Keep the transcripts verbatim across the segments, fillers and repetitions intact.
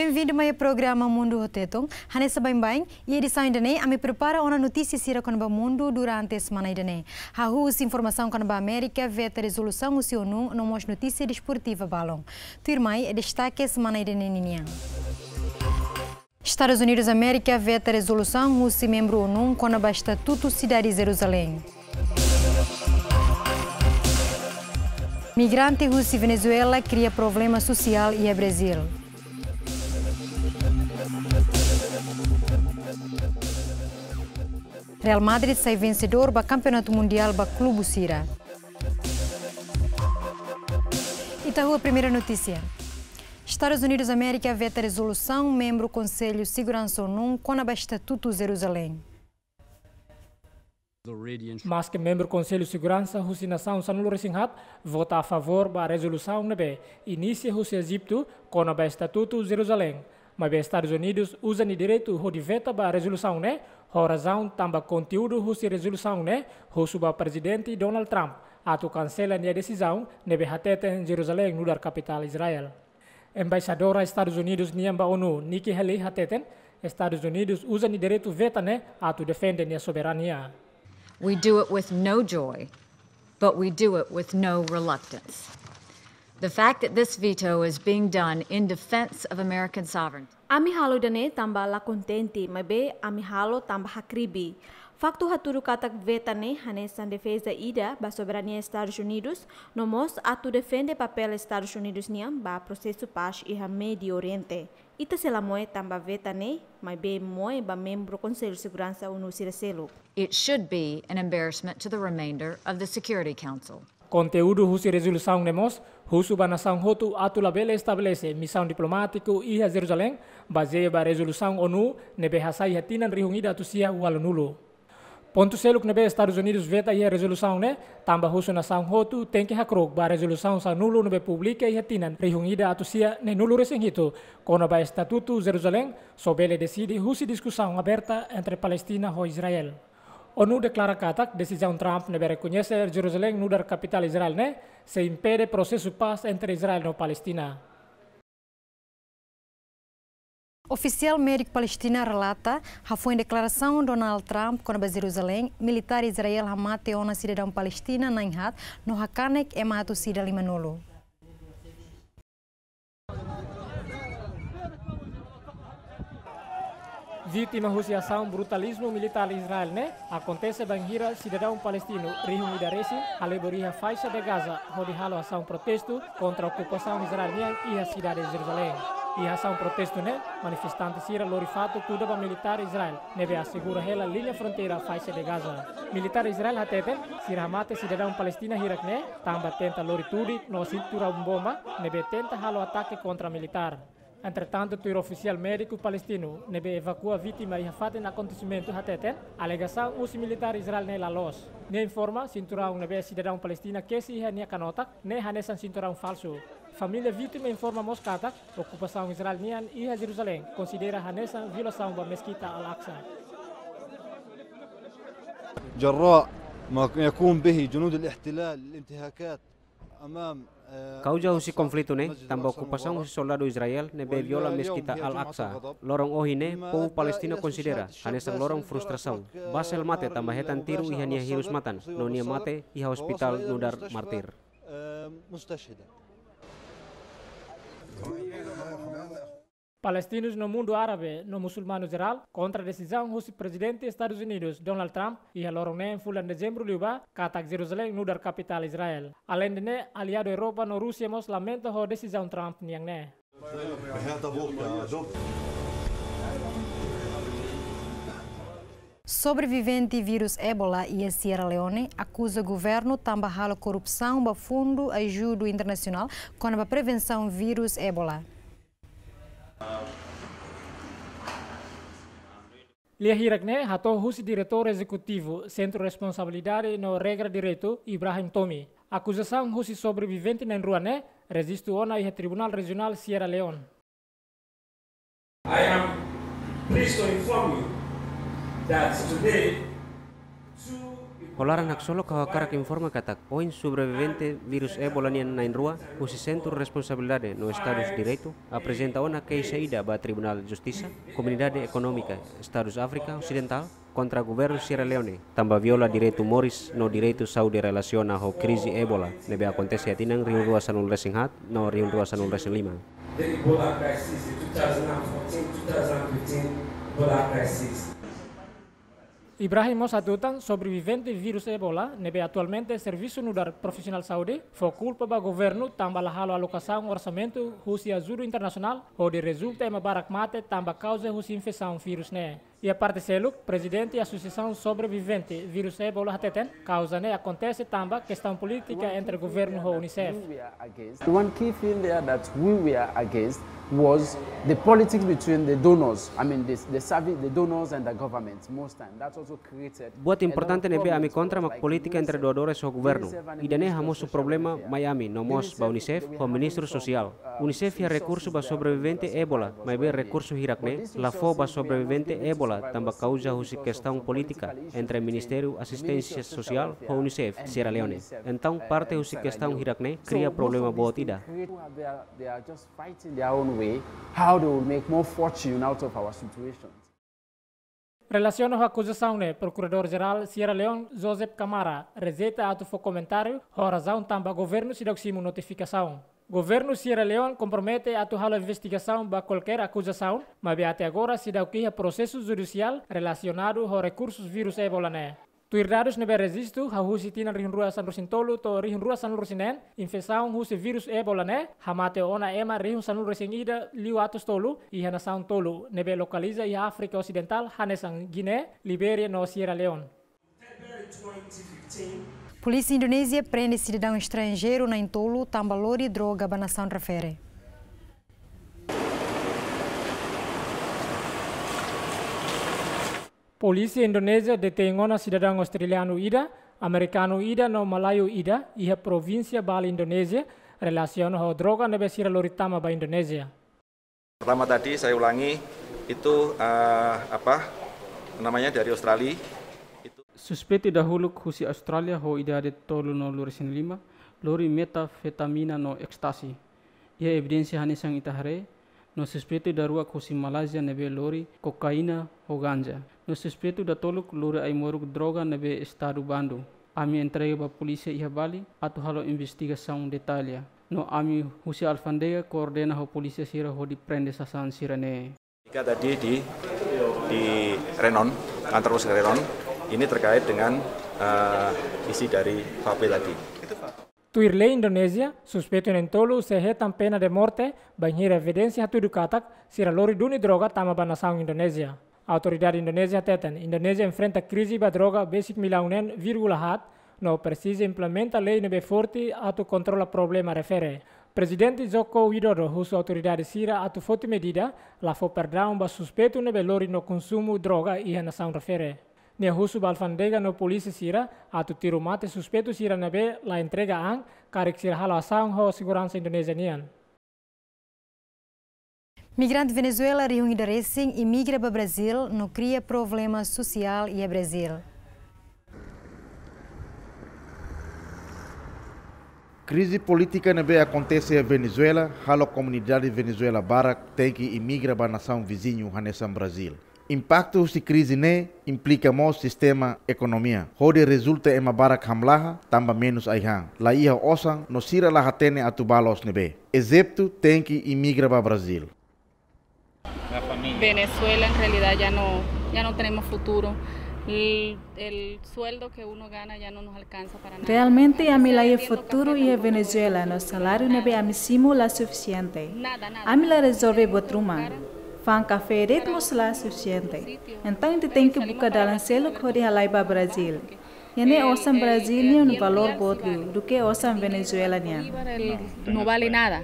Benvindu mai iha programa Mundu ho Tetun. Hanesan baibain, iha edisaun ida-ne'e, ami prepara ona notísia sira kona-ba mundu durante semana ida-ne'e. Hahú husi informasaun kona-ba Amérika veta rezolusaun husi ONU no mós notísia desportiva balun. Tuirmai, destake semana ida-ne'e ninian. Estadus Unidus Amérika veta rezolusaun husi membru ONU kona-ba estatutu sidade Jeruzalén. Migrante husi Venezuela kria problema sosiál iha Brazil. Real Madrid sai vensedór ba Kampeonatu Mundiál ba klube sira. Ita ho primeira notísia. Estadus Unidus Amérika veta rezolusaun membru Konsellu Seguransa ONU kona-ba estatutu Jeruzalén. Maske membru Konsellu Seguransa husi nasaun sanulu-resin-haat vota a favór ba rezolusaun ne'ebé inisia husi Ejitu kona-ba estatutu Jeruzalén, maibé Estadus Unidus uza nia direitu hodi veta ba rezolusaun ne'e, ho razaun tanba konteúdu husi rezolusaun ne'e husu ba Prezidente Donald Trump atu kansela nia desizaun ne'ebé hateten Jeruzalén nu'udar kapitál Israel. Embaixadora Estadus Unidus nian ba ONU, Nikki Haley, hateten Estadus Unidus uza nia direitu veta ne'e atu defende nia soberania. We do it with no joy, but we do it with no reluctance. The fact that this veto is being done in defense of American sovereignty. Ami halo ida-ne'e tanba la kontente, maibé ami halo tanba hakribi. Faktu hatudu katak veta ne'e hanesan defeza ida ba soberania Estadus Unidus, no mós atu defende papél Estadus Unidus nian ba prosesu pás iha Médiu Oriente. Ita sei la moe tanba veta ne'e, maibé moe ba membru Konsellu Seguransa ONU sira seluk. It should be an embarrassment to the remainder of the Security Council. Konteúdu husi rezolusaun ne'e mós husu ba nasaun hotu atu labele estabelese misaun diplomátiku iha Jeruzalén, bazeia ba rezolusaun ONU ne'ebé hasai iha tinan rihun ida atus sia ualunulu. Pontu seluk ne'ebé Estadus Unidus veta iha rezolusaun ne'e, tanba husu nasaun hotu tenke hakru'uk ba rezolusaun sanulu ne'ebé publika iha tinan rihun ida atus sia neenulu-resin-hitu, kona-ba estatutu Jeruzalén, só bele deside husi diskusaun aberta entre Palestina ho Israel. ONU deklara katak desizaun Trump ne'ebé rekoñese Jeruzalén nu'udar kapitál Israel ne'e sei impede prosesu pás entre Israel no Palestina. Ofisiál médiku Palestina relata, hafoin deklarasaun Donald Trump kona-ba Jeruzalén, militár Israel hamate ona sidadaun Palestina na'in-haat no hakanek ema atus ida limanulu. Vítima husi asaun brutalizmu militár Israel ne'e akontese bainhira sidadaun palestinu rihun ida resin halibur iha Faixa de Gaza hodi halo asaun protestu kontra okupasaun Israel nian iha sidade Jeruzalén. Iha asaun protestu ne'e, manifestante sira lori fatuk kuda ba militár Israel ne'ebé asegura hela liña fronteira Faixa de Gaza. Militár Israel hateten, sira hamate sidadaun Palestina hirak ne'e tanba tenta lori tudik no sinturaun bomba ne'ebé tenta halo atake kontra militár. Entretantu, tuir ofisiál médiku palestinu ne'ebé evakua vítima iha fatin akontesimentu hateten, alegasaun husi militár Israel ne'e la loos. Nia informa, sinturaun ne'ebé sidadaun Palestina kesi iha nia kanotak ne'e hanesan sinturaun falsu. Família vítima informa mós katak okupasaun Israel nian iha Jeruzalén konsidera hanesan violasaun ba Meskita Al-Aqsa. جراء ما يقوم به جنود الاحتلال الانتهاكات أمام، آه، Kauza husi konflitu ne'e tanba okupasaun husi soldadu Israel ne'ebé viola Meskita Al-Aqsa. Loron ohin ne'e, povu Palestina konsidera hanesan loron frustrasaun. Basel mate tanba hetan tiru iha nia hirus-matan, no nia mate iha ospitál nu'udar mártir. آه، مستشهدة. Palestinus no mundu árabe no musulmanu jerál kontra desizaun husi Prezidente Estadus Unidus, Donald Trump, iha loron neen fulan Dezembru liubá, katak Jeruzalén nu'udar kapitál Israel. Aleinde ne'e, aliadu Europa no Rúsia mós lamenta ho desizaun Trump nian ne'e. Sobrevivente vírus Ebola iha Sierra Leone akuza governu tanba halo korrupsaun ba fundu ajudu internasionál kona-ba prevensaun vírus Ebola. Lia hirak ne'e hato'o husi Diretór Ezekutivu Sentru Responsabilidade no Regra Direitu, Ibrahim Tomi. Akuzasaun husi sobrevivente na'in-rua ne'e rejistu ona iha Tribunál Rejionál Sierra Leone. I am pleased to inform you that today two Ho laran haksolok ha'u hakarak informa katak ohin sobrevivente virus Ebola nian na'in-rua husi Sentru Responsabilidade no Estadu Direitu aprezenta ona keixa ida ba Tribunál Justisa Komunidade Ekonómika Estadus Áfrika Osidentál kontra governu Sierra Leone, tanba viola direitu moris no direitu saúde relasiona ho krize Ebola ne'ebé akontese iha tinan rihun rua sanulu-resin-haat no rihun rua sanulu-resin-lima. The Ebola crisis, the two thousand fourteen, two thousand fifteen Ebola crisis. Ibrahim mós hatutan, sobrevivente virus Ebola ne'ebé atualmente servisu nu'udar profisionál saúde, fó kulpa ba governu tanba la halo alokasaun orsamentu husi ajuda internasionál, hodi rezulta ema barak mate tanba kauza husi infesaun virus ne'e. Iha parte seluk, prezidente Asosiasaun Sobrevivente Virus Ebola hateten, kauza ne'e akontese tanba kestaun polítika entre governu ho UNICEF. One key thing there that we were against was the politics between the donors, I mean, the, the service, the donors and the government most time. That also created. Buat importante ne'ebé ami kontra mak polítika entre doadores ho governu. Ida-ne'e hamosu problema mai ami no mós ba UNICEF ho Ministériu Sosiál. UNICEF iha rekursu ba sobrevivente Ebola, maibé rekursu hirak-ne'e la fó ba sobrevivente Ebola tanba kauza husi kestaun polítika entre Ministériu Asisténsia Sosiál ho UNICEF Sierra Leone. Entaun, parte husi kestaun hirak-ne'e kria problema boot ida. They are just fighting their own way, how they will make more fortune out of our situation. Relasiona ho akuzasaun ne'e, Prokuradór Jerál Sierra Leone, Joseph Kamara, rejeita atu fó komentáriu ho razaun tanba governu seidauk simu notifikasaun. Governu Sierra Leone kompromete atu halo investigasaun ba kualkér akuzasaun, maibé até agora seidauk iha prosesu judisiál relasionadu ho rekursu virus Ebola ne'e. Tuir dadus ne'ebé rejistu, hahú husi tinan rihun rua sanulu-resin-tolu to'o rihun rua sanulu-resin-neen, infesaun husi virus Ebola ne'e hamate ona ema rihun sanulu-resin-ida liu atus tolu iha nasaun tolu ne'ebé lokaliza iha Áfrika Osidentál hanesan Guiné, Libéria no Sierra Leone. Polísia Indonézia prende sidadaun estranjeiru na'in-tolu tanba lori droga ba nasaun refere. Polísia Indonézia detein ona sidadaun australianu ida, amerikanu ida no malaiu ida iha provínsia Bali, Indonézia, relasiona ho droga ne'ebé sira lori tama ba Indonézia. Pertama tadi saya ulangi, itu, eh, apa namanya, dari Australia. Itu suspeitu dahuluk husi Austrália ho idade tolunulu-resin-lima, lori metafetamina no ekstasi. Iha evidénsia hanesan ita haree, no suspeitu daruak husi Malázia ne'ebé lori kokaina ho ganja. No suspeitu datoluk lori ai-moruk droga ne'ebé estadu bandu. Ami entrega ba polísia iha Bali atu halo investigasaun detalle. No ami husi alfándega koordena ho polísia sira hodi prende sasán sira-ne'e. Ketika tadi di, di Renon, kantor polsek Renon, ini terkait dengan, eh, isi dari vape tadi. Tuir lei Indonézia, suspeitu na'in-tolu sei hetan pena de morte, bainhira evidénsia hatudu katak sira lori duni droga tama ba nasaun Indonézia. Autoridade Indonézia hateten, Indonézia enfrenta krize ba droga besik millaun neen vírgula haat, no presiza implementa lei ne'ebé forte atu kontrola problema refere. Prezidente Joko Widodo husu autoridade sira atu foti medida, la fó perdaun ba suspeitu ne'ebé lori no konsumu droga iha nasaun refere. Nia husu ba alfándega no polísia sira atu tiru mate suspeitu sira ne'ebé la entrega an, karik sira halo asaun ho seguransa Indonézia nian. Migrante Venezuela rihun ida resin imigra ba Brazil no kria problema sosiál iha Brazil. Krize polítika ne'ebé akontese iha Venezuela halo komunidade Venezuela barak tenke imigra ba nasaun viziñu hanesan Brazil. Impaktu husi krize ne'e implika mós sistema ekonomia, hodi rezulta ema barak hamlaha tanba menus ai-han, la iha osan no sira la hatene atu bá loos ne'ebé. Ezemplu, tenke imigra ba Brazil. Venezuela en realidad ya no, ya no tenemos futuro. El, el sueldo que uno gana ya no nos alcanza para nada. Realmente ami la iha futuru iha Venezuela no saláriu ne'ebé ami simu la sufisiente. Ami la rezolve buat ruma. Fa'an kafé de'it mós la sufisiente. Entaun ita tenke buka dalan seluk hodi halai ba Brazil. Iha ne'e osan Brazil nian valór boot liu duké osan Venezuela nian. No vale nada.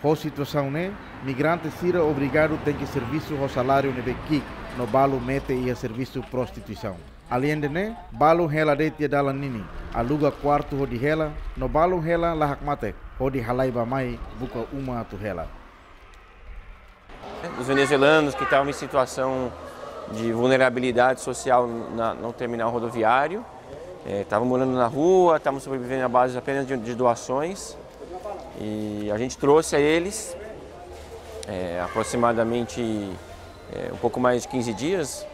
Ho situasaun ne'e, migrante sira obrigadu tenke servisu ho saláriu ne'ebé ki'ik, no balu mete iha servisu prostituisaun. Aleinde ne'e, balu hela de'it iha dalan ninin, aluga kuartu hodi hela, no balu hela la hakmatek, hodi halai bá-mai buka uma atu hela. Os venezuelanos que estavam em situação de vulnerabilidade social na, no terminal rodoviário. É, estavam morando na rua, estavam sobrevivendo à base apenas de, de doações. E a gente trouxe a eles, é, aproximadamente, é, um pouco mais de quinze dias,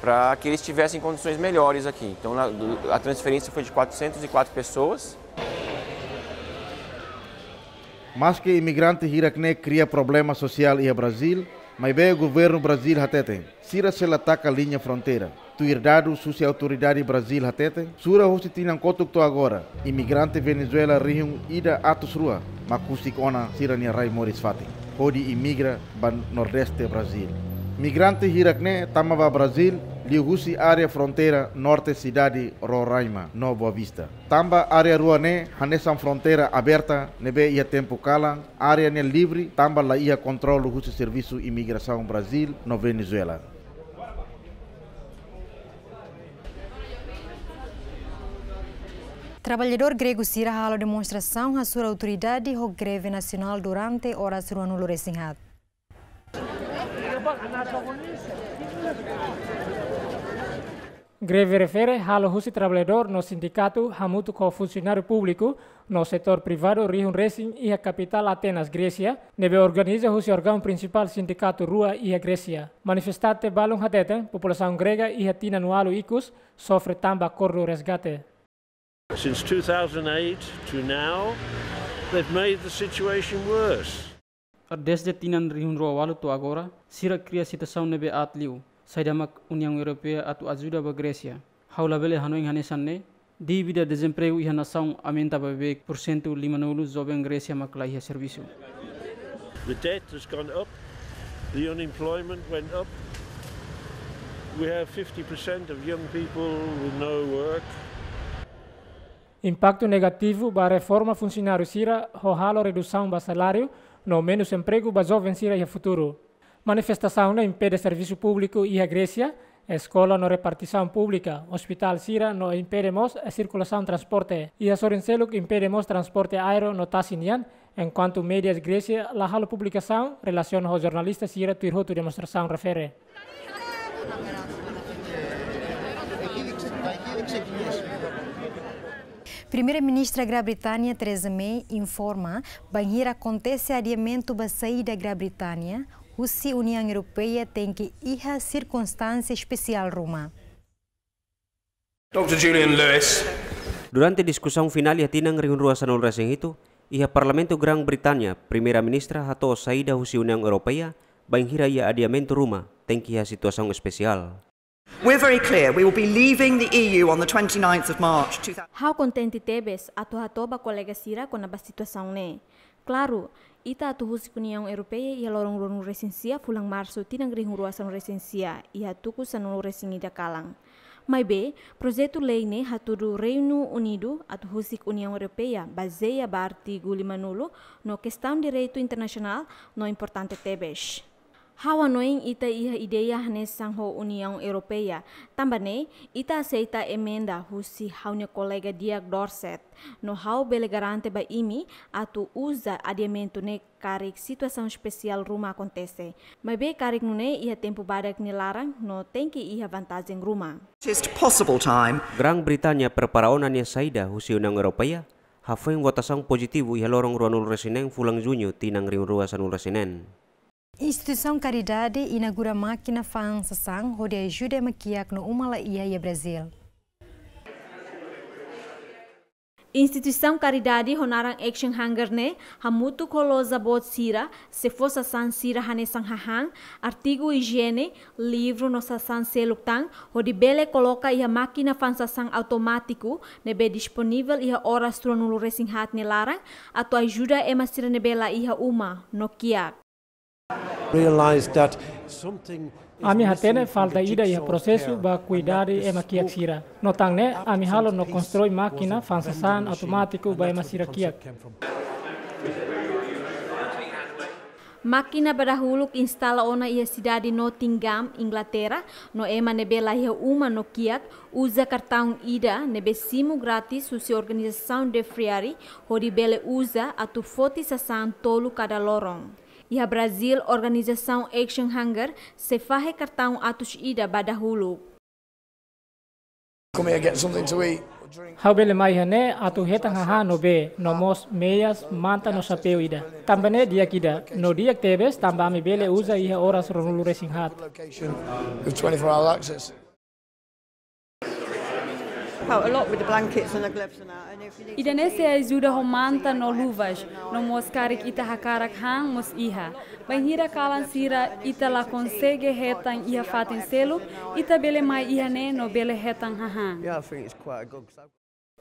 para que eles tivessem condições melhores aqui. Então, na, do- a transferência foi de quatrocentas e quatro pessoas. Maske imigrante hirak-ne'e kria problema sosiál iha Brazíl, maibé governu Brazíl hateten, sira sei la taka liña fronteira. Tuir dadus husi autoridade Brazíl hateten, sura husi tinan kotuk to'o agora, imigrante Venezuela rihun ida atus rua mak husik ona sira-nia rai moris fatin, hodi imigra ba Nordeste Brazíl. Migrante hirak-ne'e tama ba Brazíl liuhusi área fronteira norte sidade Roraima no Boa Vista. Tanba área rua ne'e hanesan fronteira aberta ne'ebé iha tempu kalan, área ne'e livre tanba la iha kontrolu husi servisu imigrasaun Brazíl no Venezuela. Traballadór gregu sira halo demonstrasaun hasoru autoridade ho greve nasionál durante oras ruanulu resin haat. Greve refere halo husi traballadór no sindikatu hamutuk ho funsionáriu públiku no setór privadu rihun resin iha kapitál Atenas, Grésia, ne'ebé organiza husi órgaun prinsipál sindikatu rua iha Grésia. Manifestante balun hateten, populasaun grega iha tinan ualu ikus sofre tanba akordu resgate. Since two thousand eight to now, they've made the situation worse. Desde tinan rihun rua ualu to'o agora, sira kria situasaun ne'ebé aat liu, saida mak Uniaun Europeia atu ajuda ba Grésia. Ha'u labele hanoin hanesan ne'e, dívida dezempregu iha nasaun aumenta ba beibeik, pursentu limanulu joven Grésia mak la iha servisu. The debt has gone up, the unemployment went up. We have fifty percent of young people with no work. Impaktu negativu ba reforma funsionáriu sira ho halo redusaun ba saláriu no menus empregu ba joven sira iha futuru. Manifestasaun ne'e impede servisu públiku iha Grésia, eskola no repartisaun públika, ospitál sira no impede mós sirkulasaun transporte. Iha sorin seluk impede mós transporte aéreu no tasi nian, enkuantu médias Grésia la halo publikasaun relasiona ho jornalista sira tuir hotu demonstrasaun refere. Primeira-Ministra Grã-Bretanha Theresa May informa, bainhira akontese adiamentu ba saída Grã-Bretanha husi Uniaun Europeia tenke iha sirkunstánsia espesiál ruma. Dr Julian Lewis. Durante diskusaun finál iha tinan rihun rua sanulu resin hitu, iha Parlamentu Grã-Bretanha, Primeira-Ministra hato'o saída husi Uniaun Europeia, bainhira iha adiamentu ruma, tenke iha situasaun espesiál. We're very clear, we will be leaving the E U on the twenty-ninth of March two thousand. Ha'u kontente tebes atu hato'o ba kolega sira kona-ba situasaun ne'e. Klaru, ita atu husik Uniaun Europeia iha loron ruanulu resin sia fulan Marsu tinan rihun rua sanulu resin sia, iha tuku sanulu resin ida kalan. Maibé, projetu lei ne'e hatudu Reinu Unidu atu husik Uniaun Europeia bazeia ba artigu limanulu no kestaun direitu internasionál no importante tebes. Ha'u hanoin ita iha ideia hanesan ho Uniaun Europeia. Tanba ne'e, ita aseita emenda husi ha'u-nia kolega di'ak Dorset. No ha'u bele garante ba imi atu uza adiamentu ne'e karik situasaun espesiál ruma akontese. Maibé karik nune'e iha tempu badak nia laran no tenke iha vantajen ruma. Just possible time. Grã-Bretanha prepara ona nia saída husi Uniaun Europeia, hafoin votasaun pozitivu iha loron ruanulu resin neen fulan Juñu tinan rihun rua sanulu resin neen. Instituisaun karidade inaugura mákina fa'an sasán hodi ajuda ema kiak no uma la iha iha Brazíl. Instituisaun karidade ho naran Action Hunger ne'e hamutuk ho loja boot sira sei fó sasán sira hanesan hahán, artigu ijiene, livru no sasán seluk tan, hodi bele koloka iha mákina fa'an sasán automátiku ne'ebé disponivel iha oras ruanulu resin haat nia laran, atu ajuda ema sira ne'ebé la iha uma no kiak. Realize that something is missing from the social care of this. Ami hatene falta ida iha prosesu ba kuidadu ema kiak sira. No tan ne'e, ami halo no konstrui mákina fa'an sasán automátiku ba ema sira kiak. Mákina ba dahuluk instala ona iha sidade Nottingham, Inglaterra, no ema ne'ebé la iha uma no kiak uza kartaun ida ne'ebé simu grátis husi organizasaun De Friary hodi bele uza atu foti sasán tolu kada loron. Iha Brazil, organizasaun Action Hunger sei fahe kartaun atus ida ba dahuluk. Come here, get something to eat or drink. Ha'u bele mai iha ne'e atu hetan hahán no bee, no mós meias, manta no xapeu ida. Tanba ne'e di'ak ida, no di'ak tebes tanba ami bele uza iha oras ruanulu-resin-haat. Location with twenty-four hour access. Help a lot with the blankets and the gloves and that, and if you need Ida-ne'e sei ajuda ho manta no luvas, no mós karik ita hakarak han mós iha. Bainhira kalan sira ita la konsege hetan iha fatin seluk, ita bele mai iha ne'e no bele hetan hahán. Yeah, I think it's quite a good.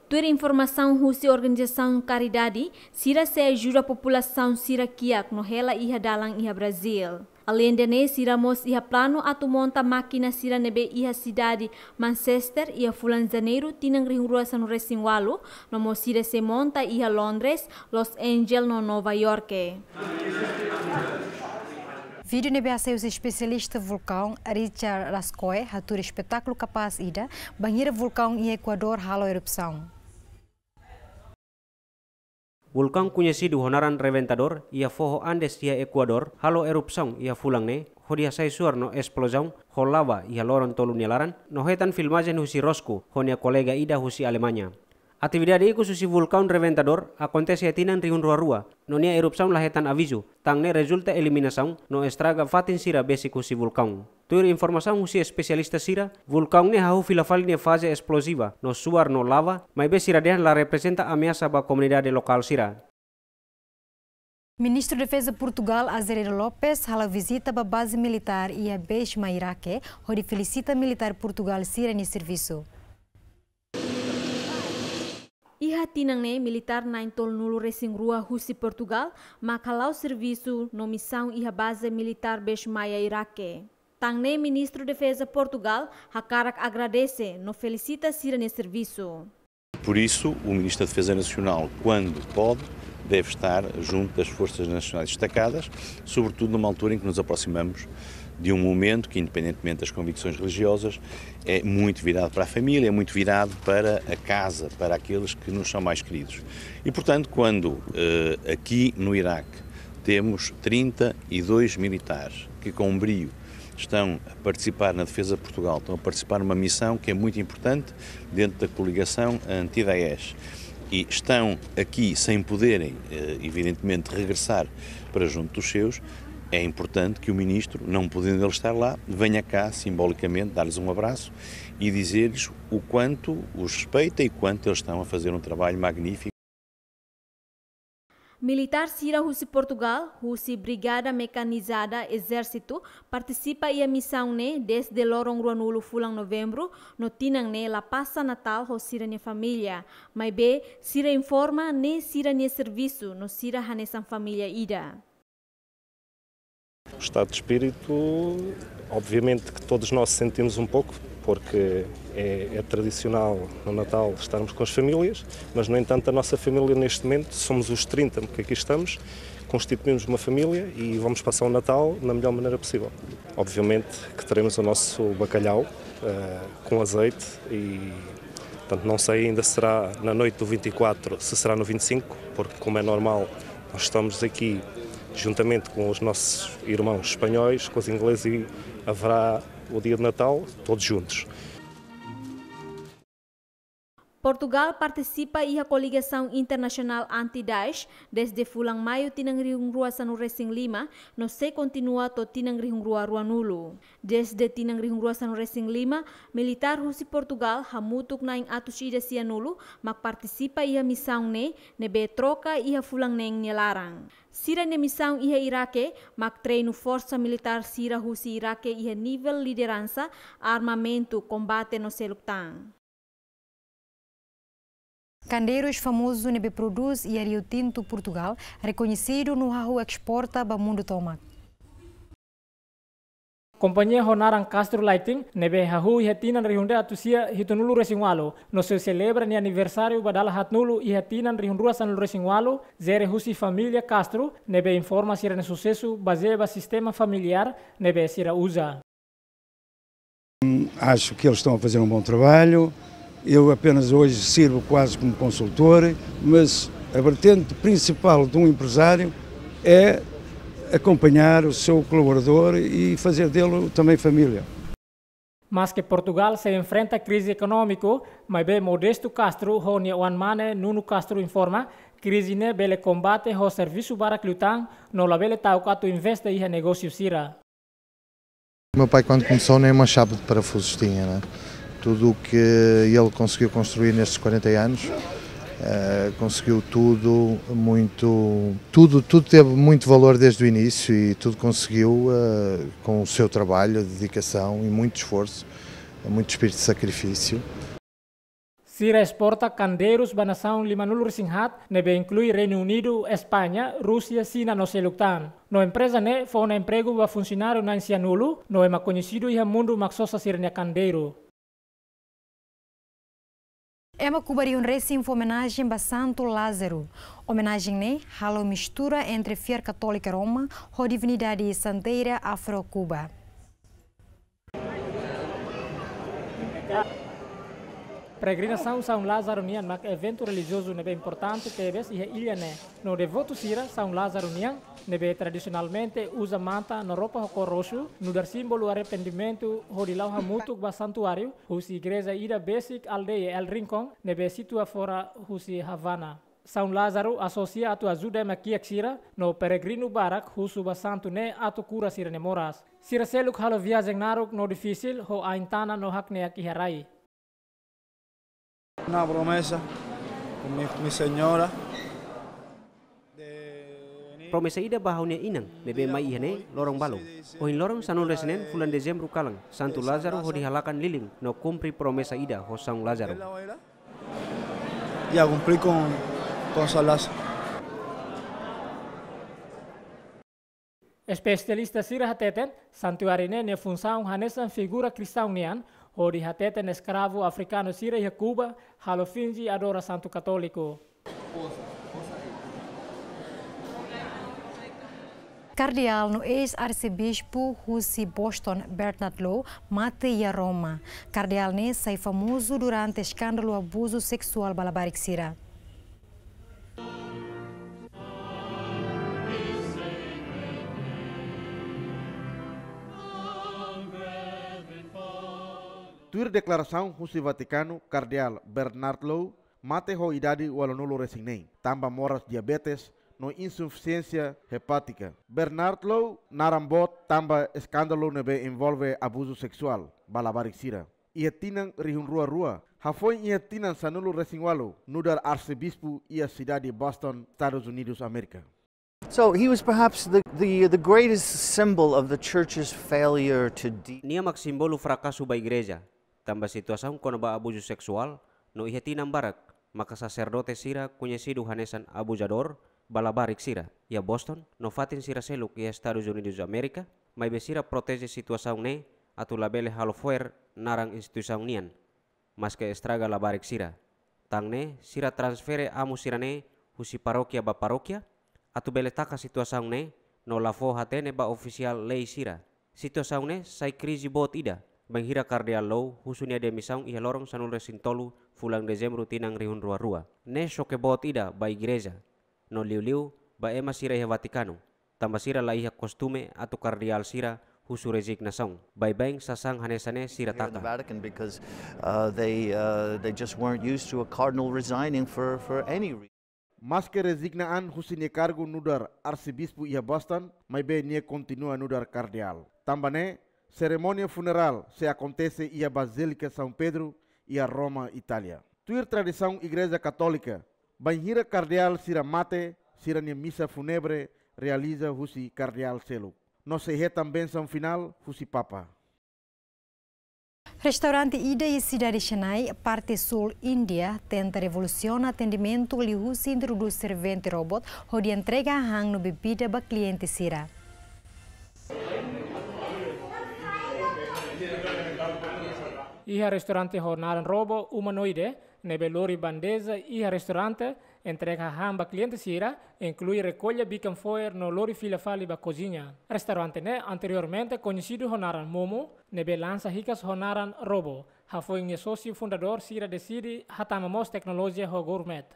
Tuir informasaun husi organizasaun karidade, sira sei ajuda populasaun sira kiak no hela iha dalan iha Brazil. Aleinde ne'e, sira mós iha planu atu monta mákina sira ne'ebé iha sidade Manchester iha fulan Janeiru tinan rihun rua sanulu-resin-ualu, no mós sira sei monta iha Londres, Los Angeles no Nova York. Vídeo ne'ebé hasai husi espesialista vulkaun Richard Rascoe hatudu espetákulu kapás ida bainhira vulkaun iha Ekuadór halo erupasaun. Vulkaun koñesidu ho naran Reventador iha foho Andes iha Ekuadór halo erupasaun iha fulan ne'e, hodi hasai suar no esplozaun ho lava iha loron tolu nia laran, no hetan filmajen husi Rosco ho nia kolega ida husi Alemaña. Atividade ikus husi vulkaun Reventador akontese iha tinan rihun rua rua, no nia erupasaun la hetan avizu, tan ne'e rezulta eliminasaun no estraga fatin sira besik husi vulkaun. Tuir informasaun husi espesialista sira, vulkaun ne'e hahú fila fali nia faze esploziva, no suar no lava, maibé sira dehan la reprezenta ameasa ba komunidade lokál sira. Ministru Defeza Portugál, Azeredo Lopes, halo vizita ba baze militár iha Beish Mairake, hodi felisita militár Portugál sira-nia servisu. Iha tinan ne'e militár na'in tolunulu-resin-rua husi Portugál mak hala'o servisu no misaun iha baze militár Beish Mairake. Tan ne'e Ministru Defeza Portugál hakarak agradese no felisita sira-nia servisu. Por isso, o Ministro da Defesa Nacional, quando pode, deve estar junto das Forças Nacionais destacadas, sobretudo numa altura em que nos aproximamos de um momento que, independentemente das convicções religiosas, é muito virado para a família, é muito virado para a casa, para aqueles que nos são mais queridos. E, portanto, quando, eh, aqui no Iraque temos trinta e dois militares que, com brio, estão a participar na defesa de Portugal, estão a participar numa missão que é muito importante dentro da coligação anti-Daesh. E estão aqui sem poderem, eh, evidentemente, regressar para junto dos seus, é importante que o ministro, não podendo ele estar lá, venha cá simbolicamente dar-lhes um abraço e dizer-lhes o quanto os respeita e quanto eles estão a fazer um trabalho magnífico. Militár sira husi Portugál, husi Brigada Mekanizada Ezérsitu, partisipa iha misaun ne'e dezde loron ruanulu fulan Novembru, no tinan ne'e la pasa Natál ho sira-nia família. Maibé, sira informa ne'e sira-nia servisu no sira hanesan família ida. O estado de espírito, obviamente que todos nós sentimos um pouco, porque é, é tradicional no Natal estarmos com as famílias, mas, no entanto, a nossa família neste momento, somos os trinta que aqui estamos, constituímos uma família e vamos passar o Natal na melhor maneira possível. Obviamente que teremos o nosso bacalhau, eh, com azeite e, portanto, não sei ainda se será na noite do vinte e quatro, se será no vinte e cinco, porque, como é normal, nós estamos aqui juntamente com os nossos irmãos espanhóis, com os ingleses, e haverá o dia de Natal todos juntos. Portugál partisipa iha koligasaun internasionál anti-Daesh dezde fulan Maiu tinan rihun rua sanulu-resin-lima, no sei kontinua to'o tinan rihun rua ruanulu. Dezde tinan rihun rua sanulu-resin-lima, militár husi Portugál hamutuk na'in atus ida sianulu mak partisipa iha misaun ne'e, ne'ebé troka iha fulan neen nia laran. Sira-nia misaun iha Iraque mak treinu forsa militár sira husi Iraque iha nivel lideransa, armamentu, kombate no seluk tan. Kandeirus famozu ne'ebé prodús iha Rio Tinto, Portugál, rekoñesidu no hahú esporta ba mundu tomak. Kompañia ho naran Castro Lighting, ne'ebé hahú iha tinan rihun rua atus sia hitunulu-resin-ualu, no sei selebra nia aniversáriu ba dala haatnulu iha tinan rihun rua sanulu-resin-ualu, jere husi família Castro, ne'ebé informa sira-nia susesu bazeia ba sistema familiár ne'ebé sira uza. Acho que eles estão a fazer um bom trabalho. Eu apenas hoje sirvo quase como consultor, mas a vertente principal de um empresário é Acompanhar o seu colaborador e fazer dele também família. Maske Portugál sei enfrenta krize ekonómiku, maibé Modesto Castro ho nia oan-mane Nuno Castro informa, krize ne'e bele kombate ho servisu barak liután, no labele ta'uk atu investe iha negósiu sira. Meu pai, quando começou, nem uma chave de parafusos tinha, né? Tudo o que ele conseguiu construir nestes quarenta anos, eh, conseguiu tudo muito, tudo, tudo teve muito valor desde o início e tudo conseguiu, eh, com o seu trabalho, a dedicação e muito esforço, muito espírito de sacrifício. Sira esporta kandeirus ba nasaun limanulu-resin-haat, ne'ebé inklui Reinu Unidu, España, Rúsia, Xina no seluk tan. No empreza ne'e fó ona empregu ba funsionáriu na'in sianulu, no ema koñesidu iha mundu mak sosa sira-nia kandeiru. Ema Kuba rihun resin fó omenajen ba Santu Lázaro. Omenajen ne'e halo mistura entre fiar Katólika Roma ho divinidade santeira Afro-Kuba. Peregrinasaun São Lázaro nian mak eventu relijiozu ne'ebé importante tebes iha illa ne'e. No devotu sira São Lázaro nian, ne'ebé tradisionalmente uza manta no roupa ho kór roxu, nu'udar símbolu arrependimentu hodi la'o hamutuk ba santuáriu, husi igreja ida besik aldeia El Rincón, ne'ebé situa fora husi Havana. São Lázaro asosia atu ajuda ema kiak sira, no peregrinu barak husu ba santu ne'e atu kura sira-nia moras. Sira seluk halo viajen naruk no difisil, ho ain-tanan no hakne'ak iha rai. Una promesa con mi, mi señora. Promesa ida ba ha'u-nia inan, ne'ebé mai iha ne'e loron balu. Ohin loron sanulu-resin-neen fulan Dezembru kalan, Santu Lázaro hodi halakan lilin no kumpre promesa ida ho São Lázaro. Ya cumplí con, con San Lázaro. Espesialista sira hateten, santuáriu ne'e nia funsaun hanesan figura kristaun nian, hodi hateten eskravu afrikanu sira iha Kuba, halo finje adora santu katóliku. Kardeál no eis-arsebispu husi Boston, Bernard Law, mate iha Roma. Kardeál ne'e sai famozu durante eskándalu abuzu seksuál ba labarik sira. Tuir deklarasaun husi Vatikanu, Kardeál Bernard Law mate ho idade ualunulu-resin-neen, tanba moras diabetes no insufisiénsia hepátika. Bernard Law naran boot tanba eskándalu ne'ebé envolve abuzu seksuál ba labarik sira. Iha tinan rihun rua rua, hafoin iha tinan sanulu-resin-ualu, nu'udar arsebispu iha sidade Boston, Estadus Unidus Amérika. So he was perhaps the, the, the greatest symbol of the church's failure to de- Nia mak símbolu frakasu ba igreja, tanba situasaun kona-ba abuzu seksuál, no iha tinan barak, maka saserdote sira koñesidu hanesan abuzadór ba labarik sira iha Boston, no fatin sira seluk iha Estadus Unidus Amérika, maibé sira proteje situasaun ne'e atu labele halo fo'er naran instituisaun nian, maske estraga labarik sira. Tan ne'e, sira transfere amu sira-ne'e husi parókia ba parókia, atu bele taka situasaun ne'e, no la fó hatene ba ofisiál lei sira. Situasaun ne'e sai krize boot ida, bainhira Kardeál Law husu nia demisaun iha loron sanulu-resin-tolu fulan Dezembru tinan rihun rua rua. Ne'e xoke boot ida ba igreja, no liuliu ba ema sira iha Vatikanu, tanba sira la iha kostume atu kardeál sira husu rezignasaun. Baibain sasán hanesan ne'e sira taka. Here in the Vatican because, uh, they, uh, they just weren't used to a cardinal resigning for, for any reason. Maske rezigna an husi nia kargu nu'udar arsebispu iha Boston, maibé nia kontinua nu'udar kardeál. Tanba ne'e, serimónia funerál sei akontese iha Bazílika São Pedro, iha Roma, Itália. Tuir tradisaun Igreja Katólika, bainhira kardeál sira mate, sira-nia misa fúnebre realiza husi kardeál seluk, no sei hetan bensaun finál husi Papa. Restaurante ida iha sidade Chennai, parte súl Índia, tenta revolusiona atendimentu liuhusi introdús servente robot hodi entrega hahán no bebida ba kliente sira. Iha restaurante ho naran robot humanoide, ne'ebé lori bandeja iha restaurante, entrega hahán ba kliente sira, inklui rekolla bikan fo'er no lori fila fali ba koziña. Restaurante ne'e anteriormente koñesidu ho naran Momo, ne'ebé lansa hikas ho naran Robo. Hafoin nia sósiu fundadór sira deside hatama mós teknolojia ho gourmet.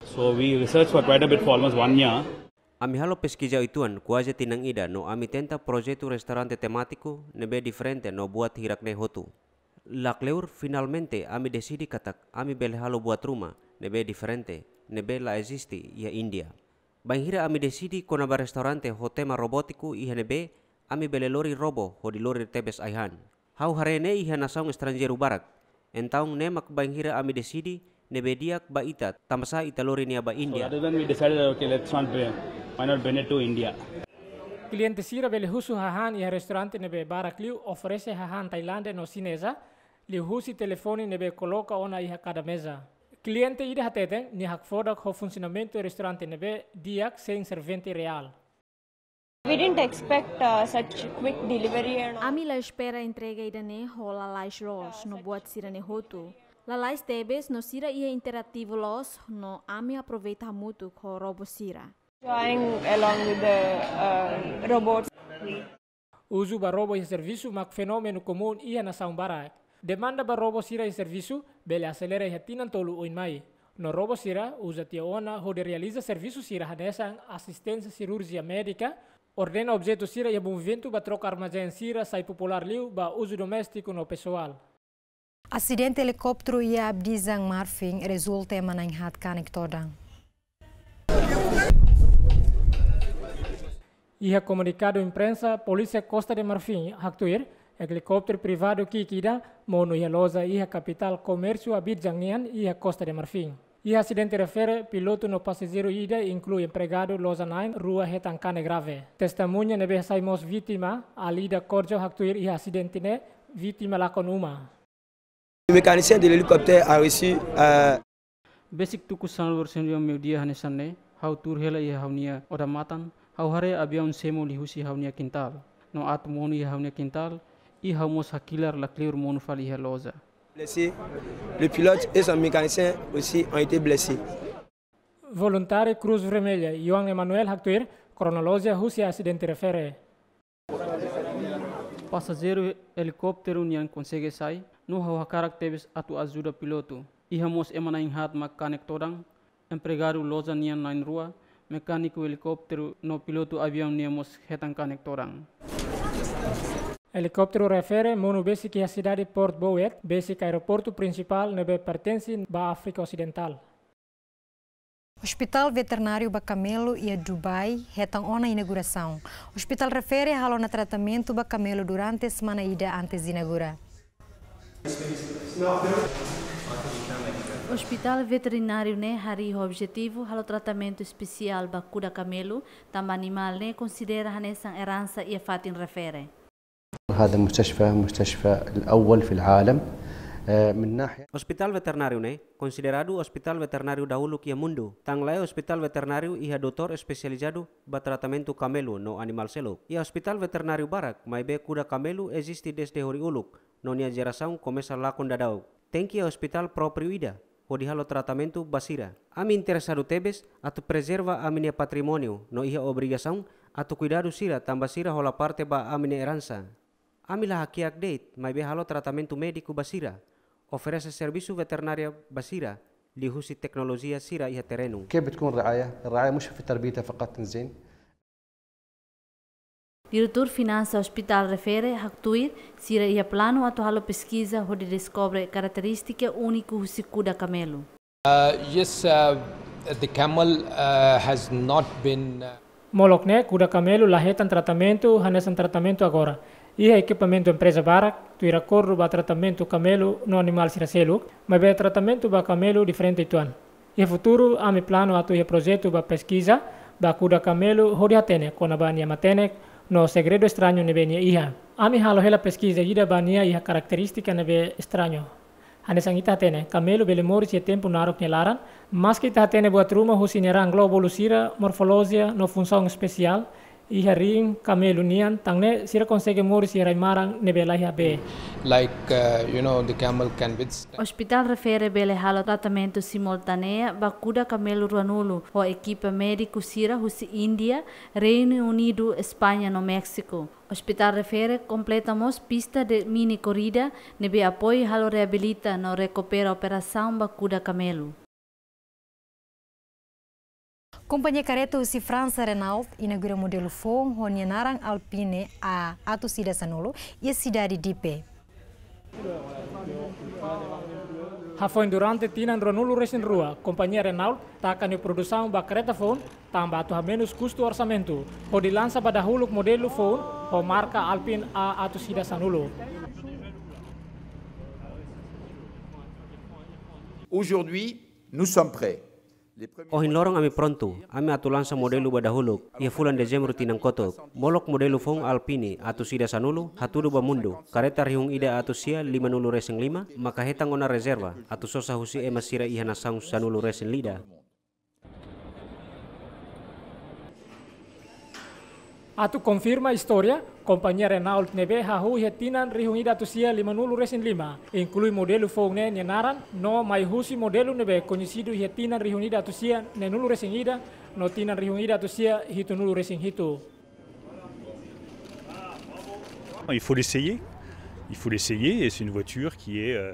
So we researched for quite a bit for almost one year. Ami halo peskiza uitoan kuaze tinan ida no ami tenta projetu restaurante temátiku ne'ebé diferente no buat hirak-ne'e hotu. Lakleur, finalmente ami deside katak ami bele halo buat ruma ne'ebé diferente, ne'ebé la eziste iha Índia. Bainhira ami deside kona-ba restaurante ho tema robótiku iha ne'ebé ami bele lori robo hodi lori tebes ai-han. Ha'u haree ne'e iha nasaun estranjeiru barak. Entaun ne'e mak bainhira ami deside ne'ebé di'ak ba ita, tanbasá ita lori nia ba Índia. So that is when we decided, okay, let's not bring, why not bring it to India? Kliente sira bele husu hahán iha restaurante ne'ebé barak liu oferese hahán Tailándia no Xineza, liuhusi telefone ne'ebé koloka ona iha kada meza. Kliente ida hateten nia hakfodak ho funsionamentu restaurante ne'ebé di'ak sein servente reál. We didn't expect, uh, such quick delivery and all. Ami la espera entrega ida-ne'e ho lalais loos no buat sira-ne'e hotu. Lalais tebes no sira iha interativu loos no ami aproveita hamutuk ho robo sira. Join along with the, uh, robots. Uzu ba robo iha servisu mak fenómenu komún iha nasaun barak. Demanda ba robo sira iha servisu bele aselera iha tinan tolu oin mai. No robo sira uza tiha ona hodi realiza servisu sira hanesan asisténsia sirurjia médika, ordena objetu sira iha movimentu ba troka armazén sira sai populár liu ba uzu doméstiku no pesoál. Asidente elikópteru iha Abidjan, Marfin, rezulta ema na'in-haat kanek todan. Iha komunikadu imprensa, Polísia Costa de Marfim haktuir, elikópteru privadu ki'ik ida monu iha loja iha kapitál komérsiu Abidjan nian iha Costa de Marfim. Iha asidente refere, pilotu no pasajeiru ida, inklui empregadu loja na'in-rua, hetan kanek grave. Testemuña ne'ebé sai mós vítima, Alida Corjo, haktuir iha asidente ne'e, vítima lakon uma. Le mécanicien de l'hélicoptère a reçu, euh, Besik tuku sanulu-resin-rua meiudia hanesan ne'e, ha'u tuur hela iha ha'u-nia odamatan, ha'u haree aviaun semo liuhusi ha'u-nia kintál. No atu monu iha ha'u-nia kintál, i ha'u mós hakilar lakleur monu fali iha loja. Blessé. Le pilote et son mécanicien aussi ont été blessés. Voluntáriu Cruz Vermelha, João Emanuel, haktuir kronolojia husi asidente refere. Pasajeiru elikópteru nian konsege sai, no ha'u hakarak tebes atu ajuda pilotu. Iha mós ema na'in-haat mak kanek todan, empregadu loja nian na'in-rua, mekániku elikópteru no pilotu aviaun nian mós hetan kanek todan. Elikópteru refere monu besik iha sidade Port Bouet, besik aeroportu prinsipál ne'ebé pertense ba Áfrika Osidentál. Ospitál veterináriu ba kamelu iha Dubai hetan ona inaugurasaun. Ospitál refere halo ona tratamentu ba kamelu durante semana ida antes de inaugura. Ospitál veterináriu ne'e harii ho objetivu halo tratamentu espesiál ba kuda kamelu, tanba animál ne'e konsidera hanesan eransa iha fatin refere. هذا المستشفى مستشفى الأول في العالم، آه، من ناحية. Ospitál veterináriu ne'e konsideradu ospitál veterináriu dahuluk iha mundu. Tan lae ospitál veterináriu iha doutór espesializadu ba tratamentu kamelu no animál seluk. Iha ospitál veterináriu barak, maibé kuda kamelu eziste dezde horiuluk, no nia jerasaun komesa lakon daudaun. Tenke iha ospitál própriu ida hodi halo tratamentu ba sira. Ami interesadu tebes atu prezerva ami-nia patrimóniu no iha obrigasaun atu kuidadu sira tanba sira hola parte ba ami-nia eransa. Ami la hakiak de'it, maibé halo tratamentu médiku ba sira, oferese servisu veterinária ba sira, liuhusi teknolojia sira iha terrenu. كيف بتكون الرعاية؟ الرعاية مش في تربيتها فقط، زين؟ Diretór Finansa Ospitál refere haktuir, sira iha planu atu halo peskiza hodi deskobre karakterístika úniku husi kuda kamelu. Uh, yes, uh, the camel, uh, has not been, uh, Molok ne'e, kuda kamelu la hetan tratamentu hanesan tratamentu agora. Iha ekipamentu empreza barak, tuir akordu ba tratamentu kamelu no animál sira seluk, maibé tratamentu ba kamelu diferente uitoan. Iha futuru, ami planu atu iha projetu ba peskiza ba kuda kamelu hodi hatene kona-ba nia matenek no segredu estrañu ne'ebé nia iha. Ami halo hela peskiza ida ba nia iha karakterístika ne'ebé estrañu. Hanesan ita hatene, kamelu bele moris iha tempu naruk nia laran, maski ita hatene buat ruma husi nia raan glóbulu sira, morfolojia no funsaun espesiál, iha riin kamelu nian, tan ne'e sira konsege moris iha rai-maran ne'ebé laiha bee. Like, uh, you know, the camel can withstand. Ospitál refere bele halo tratamentu simultáneu ba kuda kamelu ruanulu ho ekipa médiku sira husi Índia, Reinu Unidu, España no Méxiku. Ospitál refere kompleta mós pista de mini korrida ne'ebé apoiu halo reabilita no rekupera operasaun ba kuda kamelu. Kompañia karreta husi Fransa Renault inaugura modelu foun ho nia naran Alpine A atus ida sanulu iha sidade Dieppe. Hafoin durante tinan ruanulu resin rua, kompañia Renault taka nia produsaun ba karreta foun, tanba atu hamenus kustu orsamentu, hodi lansa ba dahuluk modelu foun ho marka Alpine A atus ida sanulu. Aujourd'hui, nous sommes prêts. Ohin loron ami prontu, ami atu lansa modelu ba dahuluk iha fulan Dezembru tinan kotuk. Molok modelu foun Alpine atus ida sanulu hatudu ba mundu. Karreta rihun ida atus sia limanulu resin lima maka hetan ona rezerva atu sosa husi ema sira iha nasaun sanulu resin ida. Atu konfirma istória, kompañia Renault ne'ebé hahú iha tinan rihun ida atus sia limanulu resin lima, inklui modelu foun ne'e nia naran, no mai husi modelu ne'ebé koñesidu iha tinan rihun ida atus sia neenulu resin ida, no tinan rihun ida atus sia hitunulu resin hitu. Il faut l'essayer. Il faut l'essayer et c'est une voiture qui est euh,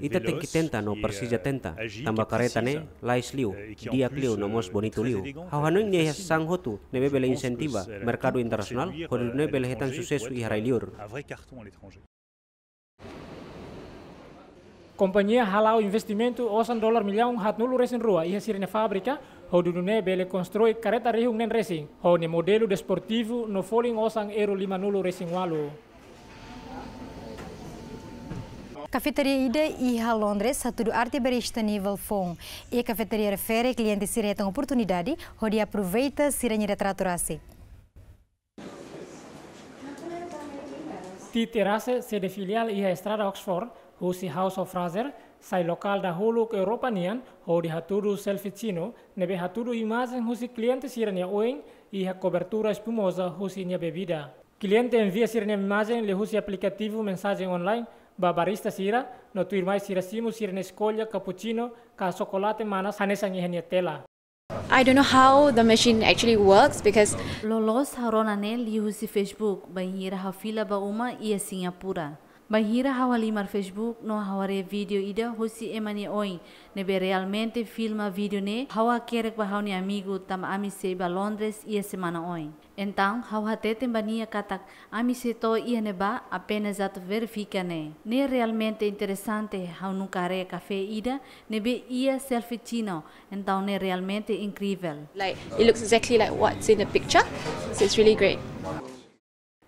Ita tenke tenta no presiza tenta, tanba karreta ne'e lais liu, di'ak liu no mós bonitu liu. Ha'u hanoin nia iha sasán hotu ne'ebé bele insentiva merkadu internasionál, hodi nune'e bele hetan susesu iha rai-liur. Kompañia hala'o investimentu osan dolar millaun haatnulu resin rua iha sira-nia fábrika, hodi nune'e bele konstrui karreta rihun neen resin, ho nia modelu desportivu no folin osan euro limanulu resin ualu. Kafetaria ida iha Londres hatudu arte barista nivel foun. Iha kafetaria refere kliente sira hetan oportunidade hodi aproveita sira-nia retratu rasik. Tea Terrace, sede filiál iha Estrada Oxford, husi House of Fraser, sai lokál dahuluk Europa nian hodi hatudu selfie tinu, ne'ebé hatudu imajen husi kliente sira-nia oin iha kobertura espumoza husi nia bebida. Kliente envia sira-nia imajen liuhusi aplikativu mensajen online ba barista sira, no tuirmai sira simu sira-nia eskolla cappuccino ka xokolate manas hanesan iha nia tela. I don't know how the machine actually works because Loloos ha'u rona ne'e liuhusi Facebook, bainhira ha'u fila ba uma iha Singapura. Bainhira ha'u halimar Facebook no ha'u haree vídeo ida husi ema nia oin ne'ebé realmente filma vídeo ne'e, ha'u hakerek ba ha'u-nia amigu tanba ami sei ba Londres iha semana oin. Entaun, ha'u hateten ba nia katak ami sei to'o iha ne'ebá, apenas atu verifika ne'e. Ne'e realmente interesante, ha'u nunka haree kafé ida ne'ebé iha selfie tinu, entaun ne'e realmente inkrivel. Like, it looks exactly like what's in the picture, so it's really great.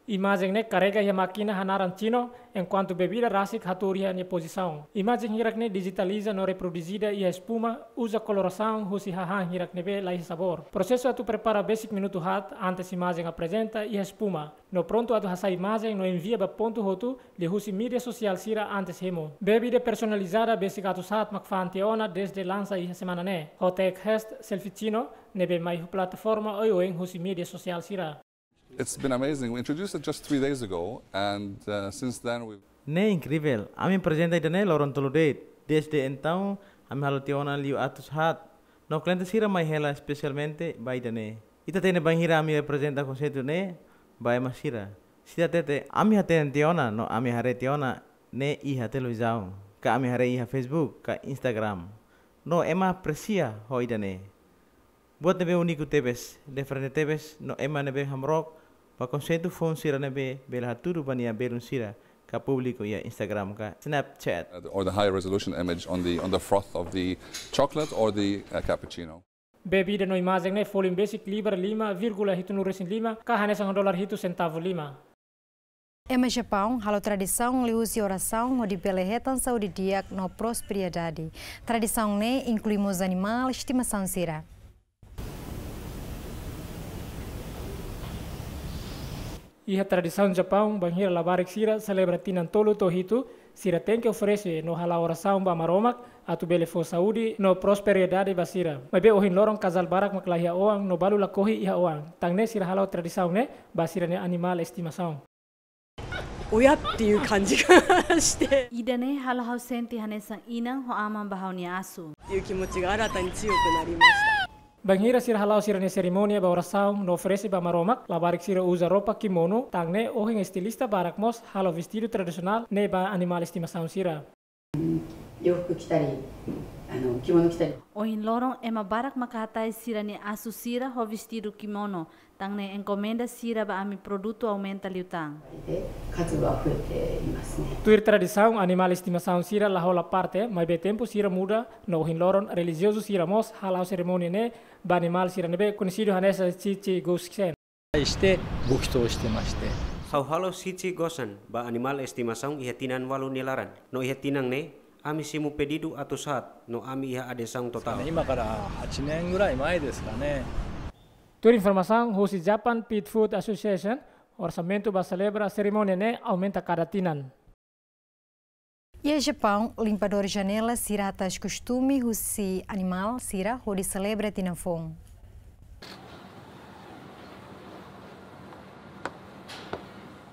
Imajen ne'e karrega iha mákina hanaran tinu, enkuantu bebida rasik hatuur iha nia pozisaun. Imajen hirak ne'e dijitaliza no reproduzida iha espuma, uza kolorasaun husi hahán hirak ne'ebé laiha sabór. Prosesu atu prepara besik minutu haat antes imajen aprezenta iha espuma, no prontu atu hasai imajen no envia ba pontu hotu liuhusi mídia sosiál sira antes hemu. Bebida personalizada besik atus haat mak fa'an tiha ona dezde lansa iha semana ne'e. Hotel Hest Selfie Tinu, ne'ebé mai ho plataforma oioin husi mídia sosiál sira. It's been amazing. We introduced it just three days ago, and uh, since then we've Ne'e inkrivel. Ami aprezenta ida-ne'e loron tolu de'it. Dezde entaun, ami halo tiha ona liu atus haat. No kliente sira mai hela, espesialmente ba ida-ne'e. Ita hatene bainhira ami aprezenta konseitu ne'e ba ema sira, sira hatete, ami hatene tiha ona no ami haree tiha ona ne'e iha televizaun, ka ami haree iha Facebook ka Instagram. No ema apresia ho ida-ne'e. Buat ne'ebé úniku tebes, diferente tebes, no ema ne'ebé hamrook ba konseitu foun sira ne'ebé bele hatudu ba nia belun sira ka publika iha Instagram ka Snapchat. Or the high resolution image on the, on the froth of the chocolate or the uh, cappuccino. Bebida no imajen ne'e folin besik libar lima vírgula hitunulu resin lima, ka hanesan dolar hitu sentavu lima. Ema Japaun halo tradisaun liuhusi orasaun hodi bele hetan saúde di'ak no prosperidade. Tradisaun ne'e inklui mós animál estimasaun sira. Iha tradisaun Japaun, bainhira labarik sira selebra tinan tolu to'o hitu, sira tenke oferese no hala'o orasaun ba Maromak atu bele fó saúde no prosperidade ba sira. Maibé ohin loron kazál barak mak la iha oan no balu lakohi iha oan. Tan ne'e sira hala'o tradisaun ne'e ba sira-nia animál estimasaun. 親っていう感じがして。 Ida-ne'e halo ha'u sente hanesan inan ho aman ba ha'u-nia asu. っていう気持ちが新たに強くなりました。 Bainhira sira hala'o sira-nia serimónia ba orasaun no oferese ba Maromak, labarik sira uza roupa kimono, tan ne'e ohin estilista barak mós halo vestidu tradisionál ne'e ba animál estimasaun sira. 洋服着たり、あの、着物着たり。 Ohin loron ema barak maka hatais sira-nia asu sira ho vestidu kimono, tan ne'e enkomenda sira ba ami produtu aumenta liután. 数が増えていますね。 Tuir tradisaun, animál estimasaun sira la hola parte, maibé tempu sira muda, no ohin loron relijiozu sira mós hala'o serimónia ne'e ba animál sira ne'ebé koñesidu hanesan Chichi Goshen. して、ご祈祷してまして。 Ha'u halo Chichi Goshen ba animál estimasaun iha tinan ualu nia laran. No iha tinan ne'e, ami simu pedidu atus haat, no ami iha adesaun totál. 今からはちねんぐらい前ですかね。 Tuir informasaun husi Japan Pet Food Association, orsamentu ba selebra serimónia ne'e aumenta kada tinan. Iha Japaun, limpadór janela sira hatais kostume husi animál sira hodi selebra tinan foun.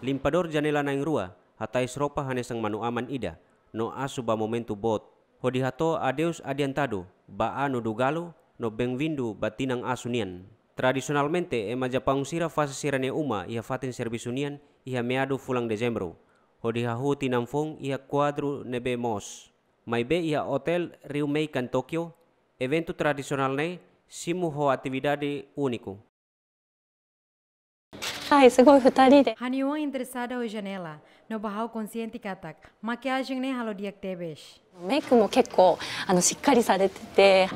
Limpadór janela na'in-rua hatais ropa hanesan manu-aman ida, no asu ba momentu boot, hodi hato'o adeus adiantadu ba Ano do Galo no benvindu ba tinan asu nian. Tradisionalmente, ema Japaun sira fase sira-nia uma iha fatin servisu nian iha meadu fulan Dezembru, hodi hahú tinan foun iha kuadru ne'ebé moos. Maibé iha Otél Ryumeikan Tokyo, eventu tradisionál ne'e simu ho atividade úniku. はい、すごい二人で。 Ha'u-nia oan interesada ho janela, no ba ha'u konxiente katak makiajen ne'e halo di'ak tebes. メイクも結構、あの、しっかりされてて。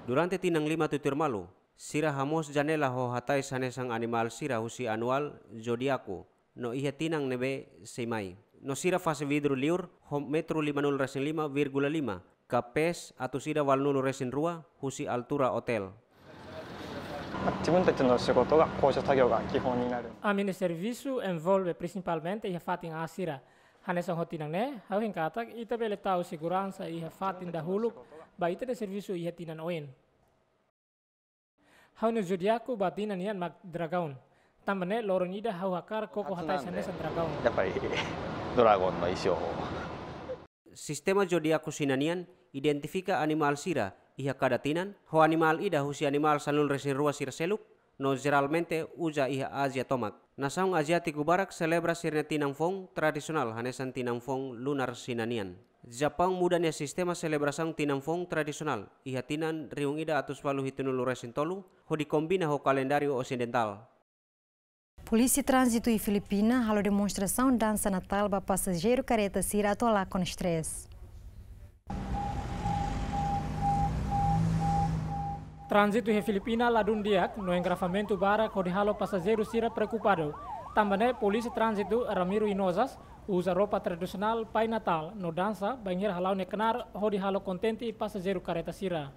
Durante tinan lima tutuir malu, sira hamoos janela ho hatais hanesan animál sira husi anuál zodiaku, no iha tinan ne'ebé sei mai. No sira fase vidru liur ho metru lima-nulu resin lima vírgula lima, ka pés atus ida ualunulu resin rua husi altura otél. 自分たちの仕事が高所作業が基本になる。 Ami-nia servisu envolve prinsipalmente iha fatin aas sira. Hanesan ho tinan ne'e, ha'u hein katak ita bele tau seguransa iha fatin dahuluk ba ita-nia servisu iha tinan oin. Ha'u-nia zodiaku ba tinan nian mak dragaun. Tanba ne'e loron ida ha'u hakarak koko hatais hanesan dragaun. やっぱり、ドラゴンの衣装を。 Sistema zodiaku Xina nian identifika animál sira iha kada tinan, ho animál ida husi animál sanulu resin rua sira seluk, no jeralmente uza iha Ázia tomak. Nasaun aziátiku barak selebra sira-nia tinan foun tradisionál hanesan tinan foun lunar Xina nian. Japaun muda nia sistema selebrasaun tinan foun tradisionál iha tinan rihun ida atus ualu hitunulu resin tolu, hodi kombina ho kalendáriu osidentál. Polísia Tránzitu iha Filipina halo demonstrasaun dansa Natál ba pasajeiru kareta sira atu halakon stress. Tránzitu iha Filipina ladún di'ak no engarrafamentu barak hodi halo pasajeiru sira preokupadu. Tanba ne'e Polísia Tránzitu Ramiro Inosas uza roupa tradisionál Pai Natal no dansa bainhira hala'o nia knaar hodi halo kontente pasajeiru kareta sira.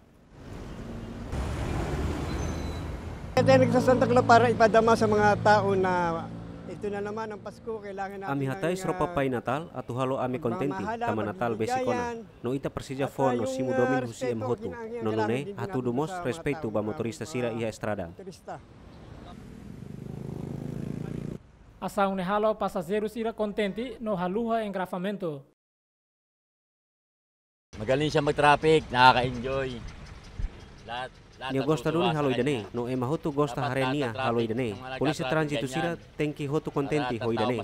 Kita ini kita sontak lo para ipada masa mga tao na ito na naman ang Pasko, kailangan natin. Ami hatais roupa Pai Natal atu halo ami kontente, tanba Natál besik ona. No ita presiza fó no simu domin husi ema hotu. No nune'e hatudu mós respeitu ba motorista sira iha estrada. Asaun ne'e halo pasajeiru sira kontente no haluha engarrafamentu. Magaling siya mag-traffic, nakaka-enjoy. Lahat, lahat. Nia gosta duni halo ida-ne'e, no ema hotu gosta haree nia halo ida-ne'e. Polísia Tránzitu sira tenke hotu kontente ho ida-ne'e.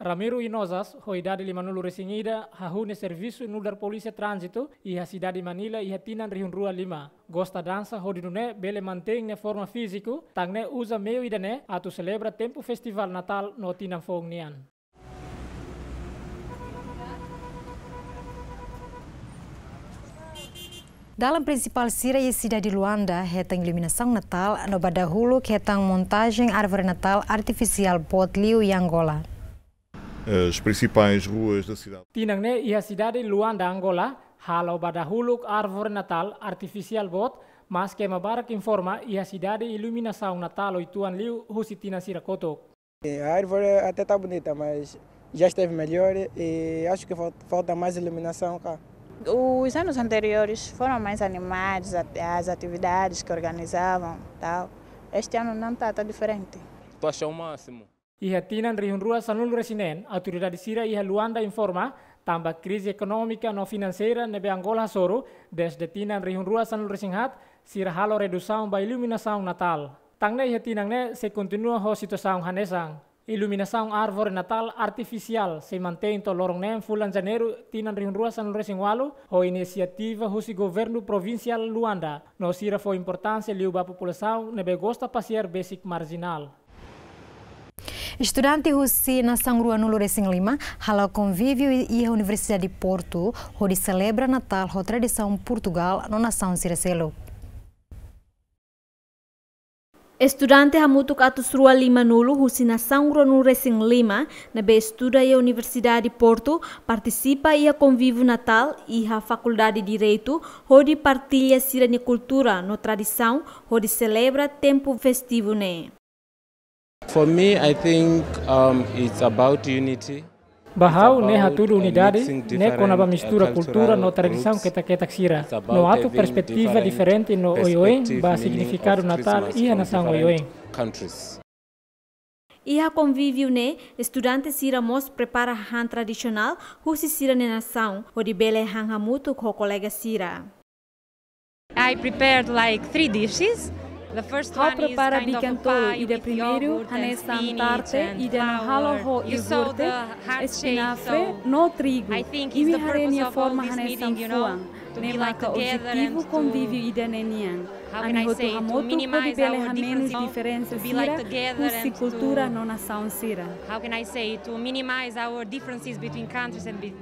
Ramiro Inosas, ho idade limanulu resin ida, hahú nia servisu nu'udar Polísia Tránzitu iha sidade Manila iha tinan rihun rua lima. Gosta dansa hodi nune'e bele mantein nia forma fíziku, tan ne'e uza meiu ida-ne'e atu selebra tempu festivál Natál no tinan foun nian. Dalan prinsipál sira iha sidade Luanda hetan iluminasaun Natál no ba dahuluk hetan montajen árvore Natál artifisiál boot liu iha Angola. As principais ruas da cidade. Tinan ne'e iha sidade Luanda, Angola, halo ba dahuluk árvore Natál artifisiál boot, maske ema barak informa iha sidade iluminasaun Natál uitoan liu husi tinan sira kotuk. A árvore até tá bonita, mas já esteve melhor e acho que fal-, falta mais iluminação cá. Os anos anteriores foram mais animados, at-, as atividades que organizavam, tal. Este ano não tá, tá diferente. Tô a achar o máximo. Iha tinan rihun rua sanulu resin neen, autoridade sira iha Luanda informa, tanba krize ekonómika no finanseira ne'ebé Angola hasoru, dezde tinan rihun rua sanulu resin haat, sira halo redusaun ba iluminasaun Natál. Tan ne'e iha tinan ne'e sei kontinua ho situasaun hanesan. Iluminasaun árvore Natál artifisiál sei mantein to'o loron neen fulan Janeiru tinan rihun rua sanulu resin ualu, ho inisiativa husi Governu Provinsiál Luanda. No sira fó importánsia liu ba populasaun ne'ebé gosta pasiar besik marjinál. Estudante husi nasaun ruanulu resin lima hala'o konvíviu iha Universidade Porto, hodi selebra Natál ho tradisaun Portugál no nasaun sira seluk. Estudante hamutuk atus rua limanulu husi nasaun ruanulu resin lima ne'ebé estuda iha Universidade Porto partisipa iha konvíviu Natál iha Fakuldade Direitu, hodi partilla sira-nia kultura no tradisaun, hodi selebra tempu festivu ne'e. For me, I think, um, it's about unity. Ba ha'u, ne'e hatudu unidade, ne'e kona-ba mistura kultura no tradisaun ketak-ketak sira, no atu perspetiva diferente no oioin ba signifikadu Natál iha nasaun oioin. Iha konvíviu ne'e, estudante sira mós prepara hahán tradisionál husi sira-nia nasaun, hodi bele han hamutuk ho kolega sira. I prepared, like, three dishes. The first one is kind of a pie with yogurt and spinach and flour. Ha'u prepara bikan tolu, ida primeiru hanesan tarte, ida no halo ho iogurte, espinafre no trigu. Imi haree nia forma hanesan fuan. Ne'e maka objetivu konvíviu ida-ne'e nian. Ami hotu hamutuk hodi bele hamenus diferensa sira husi kultura no nasaun sira. How can I say, to minimize our differences between countries and be-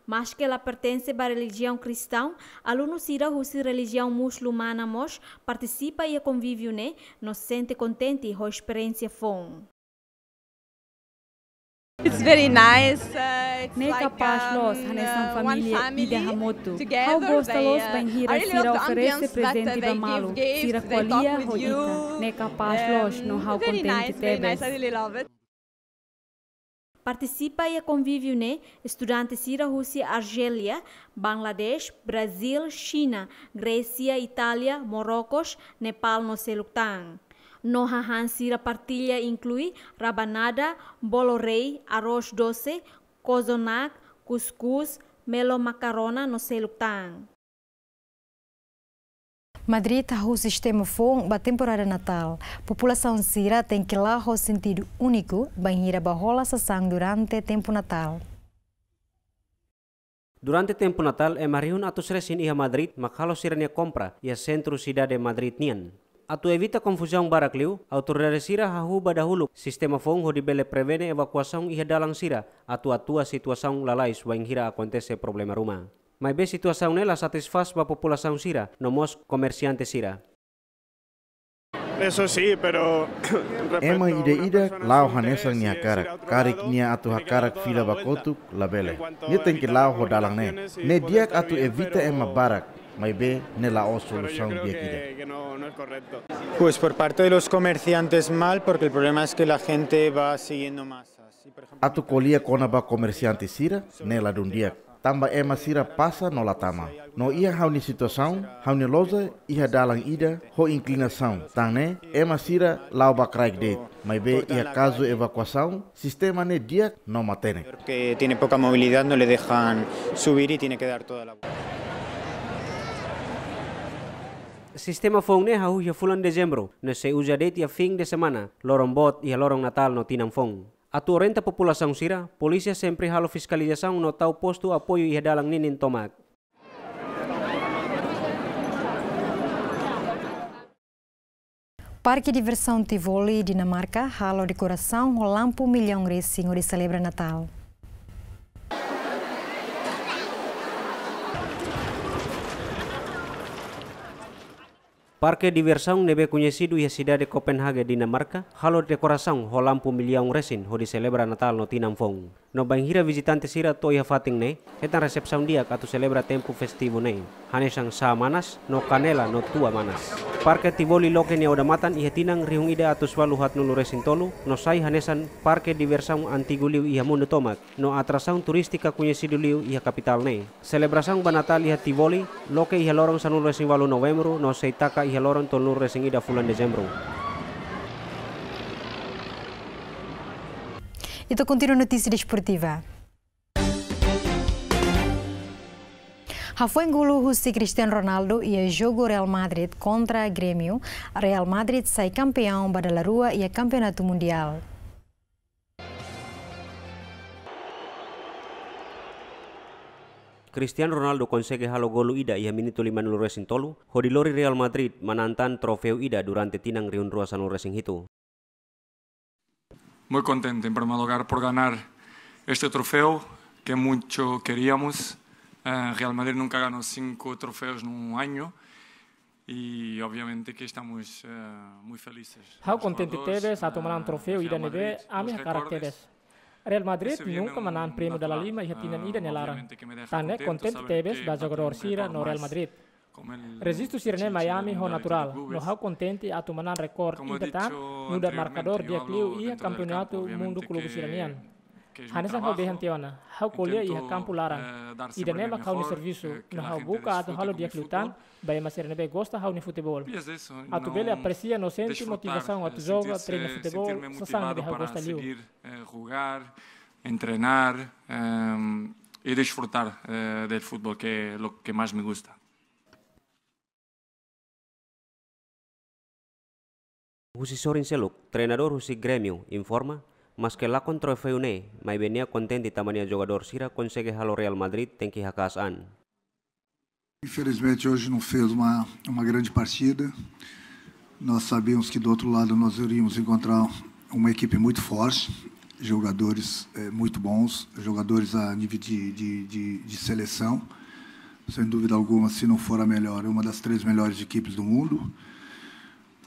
Maske la pertense ba relijiaun kristaun, alunu sira husi relijiaun musulmana mós partisipa iha konvíviu ne'e, no sente kontente ho esperiénsia foun. It's very nice. Ne'e kapás loos, hanesan família ida hamutuk. Ha'u gosta loos bainhira sira oferese prezente ba malu, sira ko'alia ho ita. Ne'e kapás loos, no ha'u kontente tebes. Partisipa iha konvíviu ne'e estudante sira husi Arjélia, Bangladesh, Brazil, Xina, Grésia, Itália, Marrokos, Nepal no seluk tan. No hahán sira partilla inklui rabanada, bolo rei, arroz doce, kozonak, kuskus, melo makarona no seluk tan. Madrid hahú sistema foun ba temporada Natál. Populasaun sira tenke la'o ho sentidu úniku bainhira bá hola sasán durante tempu Natál. Durante tempu Natál, ema rihun atus resin iha Madrid mak halo sira-nia kompra iha sentru sidade Madrid nian. Atu evita konfuzaun barak liu, autoridade sira hahú ba dahuluk sistema foun hodi bele prevene evakuasaun iha dalan sira, atu atua situasaun lalais bainhira akontese problema ruma. Maibé situasaun ne'e la satisfás ba populasaun sira, no mós komersiante sira. Eso sí, pero ema ida-idak la'o hanesan nia hakarak, karik nia atu hakarak fila ba kotuk, labele. Nia tenke la'o ho dalan ne'e. Ne'e di'ak atu evita ema barak, maibé ne'e la'ós solusaun di'ak ida. Pues por parte de los comerciantes mal, porque el problema es que la gente va siguiendo masas. Atu ko'alia kona-ba komersiante sira, ne'e ladún di'ak. Tanba ema sira pasa no la tama. No iha ha'u-nia situasaun, ha'u-nia loja iha dalan ida ho inklinasaun. Tan ne'e, ema sira la'o ba kraik de'it. Maibé iha kazu evakuasaun, sistema ne'e di'ak no matenek. Que tiene poca movilidad, no le dejan subir y tiene que dar toda la vuelta. Sistema foun ne'e hahú iha fulan Dezembru, no sei uza de'it iha fin de semana, loron boot iha loron Natál no Tinan Foun. Atu orienta populasaun sira, polísia sempre halo fiskalizasaun no tau postu apoiu iha dalan ninin tomak. Parke Diversaun Tivoli, Dinamarka, halo dekorasaun ho lampu millaun resin hodi selebra Natál. Parke diversaun ne'ebé koñesidu iha sidade Copenhagen, Dinamarka, halo dekorasaun ho lampu millaun resin hodi selebra Natál no Tinan Foun. No bainhira vizitante sira to'o iha fatin ne'e, hetan resepsaun di'ak atu selebra tempu festivu ne'e, hanesan xá manas, no kanela no tua manas. Parke Tivoli loke nia odamatan iha tinan rihun ida atus ualu haatnulu resin tolu, no sai hanesan parke diversaun antigu liu iha mundu tomak, no atrasaun turístika koñesidu liu iha kapitál ne'e. Selebrasaun ba Natál iha Tivoli loke iha loron sanulu resin ualu Novembru no sei taka iha loron tolunulu resin ida fulan Dezembru. Ita kontinua notísia desportiva. Hafoin golu husi Cristiano Ronaldo iha jogu Real Madrid kontra Grêmio, Real Madrid sai kampeaun ba dala rua iha Kampeonatu Mundiál. Cristiano Ronaldo konsege halo golu ida iha minutu limanulu-resin-tolu, hodi lori Real Madrid manán tan troféu ida durante tinan rihun rua sanulu-resin-hitu. Muy contento, en primer lugar, por ganar este trofeo que mucho queríamos. Eh, Real Madrid nunca ganó cinco trofeos en un año y obviamente que estamos, eh, muy felices. Ha'u kontente tebes atu manán troféu ida ne'ebé ami hakarak tebes. Real Madrid nunka manán prémiu dala lima iha tinan ida nia laran. Tan ne'e kontente tebes ba jogadór sira no Real Madrid. Rejistu sira-ne'e mai ami ho naturál, no ha'u kontente atu manán rekorde ida tan, nu'udar markadór di'ak liu iha Kampeonatu Mundu Klube sira-nian. Hanesan ha'u dehan tiha ona, ha'u ko'alia iha kampu laran. Ida-ne'e mak ha'u-nia servisu, no ha'u buka atu halo di'ak liután ba ema sira ne'ebé gosta ha'u-nia futeból. Atu bele apresia no sente motivasaun atu joga, treina futeból, sasán ne'ebé ha'u gosta liu. Entrenar, em, e desfrutar, eh, del fútbol, que es lo que más me gusta. Husi sorin seluk, treinadór husi Grêmio informa, maske lakon troféu ne'e, maibé nia kontente tanba nia jogadór sira konsege halo Real Madrid tenke haka'as an. Infelizmente, hoje não fez uma, uma grande partida. Nós sabíamos que do outro lado nós iríamos encontrar uma equipe muito forte, jogadores, eh, muito bons, jogadores a nível de, de, de, de seleção. Sem dúvida alguma, se não for a melhor, é uma das três melhores equipes do mundo.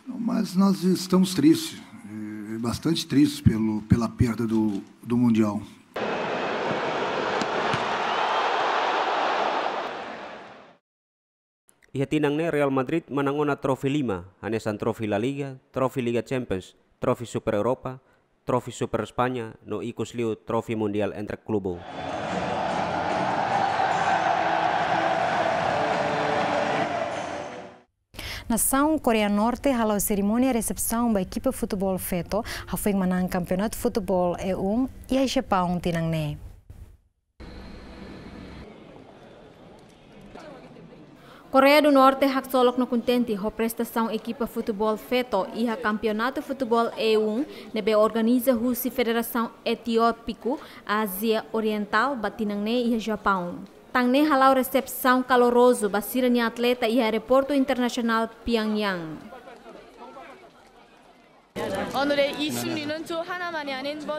Mas nós estamos tristes, eh, bastante tristes pelo, pela perda do, do Mundial. Iha tinan ne'e Real Madrid manán ona trofe lima, hanesan trofe La Liga, trofe Liga Champions, trofe Super Europa, trofe Super España, no ikus liu trofe Mundial entre Klube. Nasaun Koreia Norte hala'o serimónia resepsaun ba ekipa futeból feto, hafoin manán kampeonatu futeból E um iha Japaun tinan ne'e. Koreia do Norte haksolok no kontente ho prestasaun ekipa futeból feto iha kampeonatu futeból E um ne'ebé organiza husi Federasaun Etiópiku Ázia Orientál ba tinan ne'e iha Japaun. Tan ne'e hala'o resepsaun kalorozu ba sira-nia atleta iha Aeroportu Internasionál Pyongyang.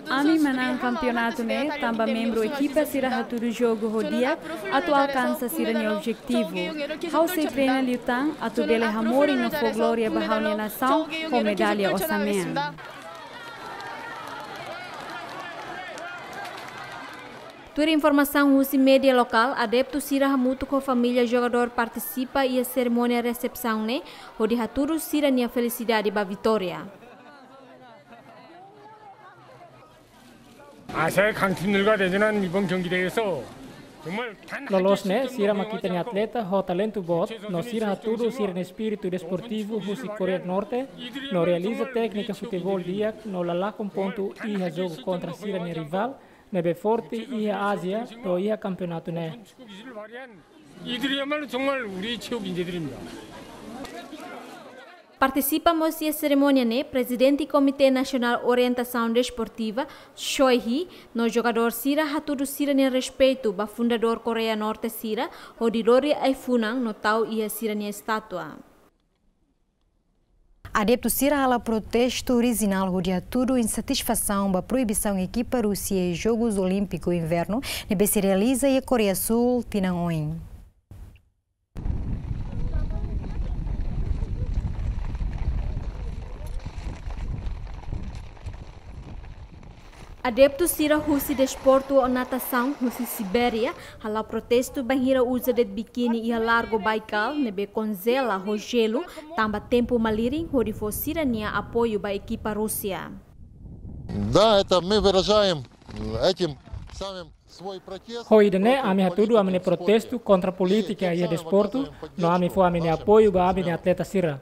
Ami manán kampeonatu ne'e tanba membru ekipa sira hatudu jogu ho di'ak atu alkansa sira-nia objetivu. Ha'u sei treina liután atu bele hamoris no fó glória ba ha'u-nia nasaun ho medalla osan-mean. Tuir informasaun husi média lokál, adeptu sira hamutuk ho família jogadór partisipa iha serimónia resepsaun ne'e, hodi hatudu sira-nia felisidade ba vitória. 아시아의 강팀들과 대전한 이번 경기대회에서 정말 단 한 Loloos ne'e, sira mak ita-nia atleta ho talentu boot, no sira hatudu sira-nia espíritu desportivu husi Koreia Norte, no realiza téknika futeból di'ak, no la lakon pontu iha jogu kontra sira-nia rivál ne'ebé forte iha Ázia no iha kampeonatu ne'e. 이들이야말로 정말 우리 최고 인재들입니다. Partisipa mós iha serimónia ne'e Prezidente Komité Nasionál Orientasaun Desportiva, Choi Hee, no jogadór sira hatudu sira-nia respeitu ba fundadór Koreia Norte sira, hodi lori ai-funan no tau iha sira-nia estátua. Adeptu sira hala'o protestu orijinál hodi hatudu insatisfasaun ba proibisaun ekipa Rúsia iha Jogus Olímpiku Invernu ne'ebé sei realiza iha Koreia Súl tinan oin. Adeptu sira husi desportu natasaun husi Sibéria hala'o protestu bainhira uza de'it bikini iha Largu Baikal ne'ebé konjela ho jelu tanba tempu malirin, hodi fó sira-nia apoiu ba ekipa Rúsia. Да, это мы выражаем этим самым свой протест против политики спорта. Ho ida-ne'e ami hatudu ami-nia protestu kontra polítika iha desportu, no ami fó ami-nia apoiu ba ami-nia atleta sira.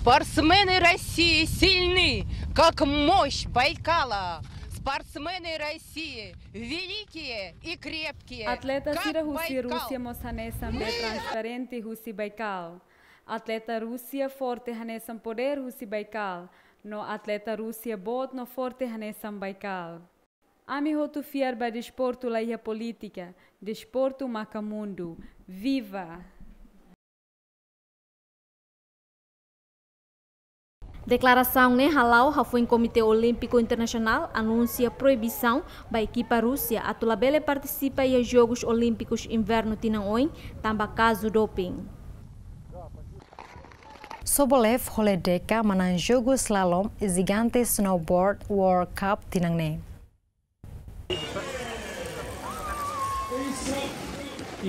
Спортсмены России сильны, как мощь Байкала. Спортсмены России великие и крепкие, как Байкал. Atleta sira husi Rúsia mós hanesan bee transparente husi Baikal. Atleta Rúsia forte hanesan podér husi Baikal. No atleta Rúsia boot no forte hanesan Baikal. Ami hotu fiar ba desportu, laiha polítika, desportu maka mundu. Viva! Deklarasaun ne'e hala'o hafoin Komité Olímpiku Internasionál anunsia proibisaun ba ekipa Rúsia atu labele partisipa iha Jogus Olímpikus Invernu tinan oin, tanba kazu doping. Sobolev hola deka manán jogu slalom jigante snowboard World Cup tinan ne'e.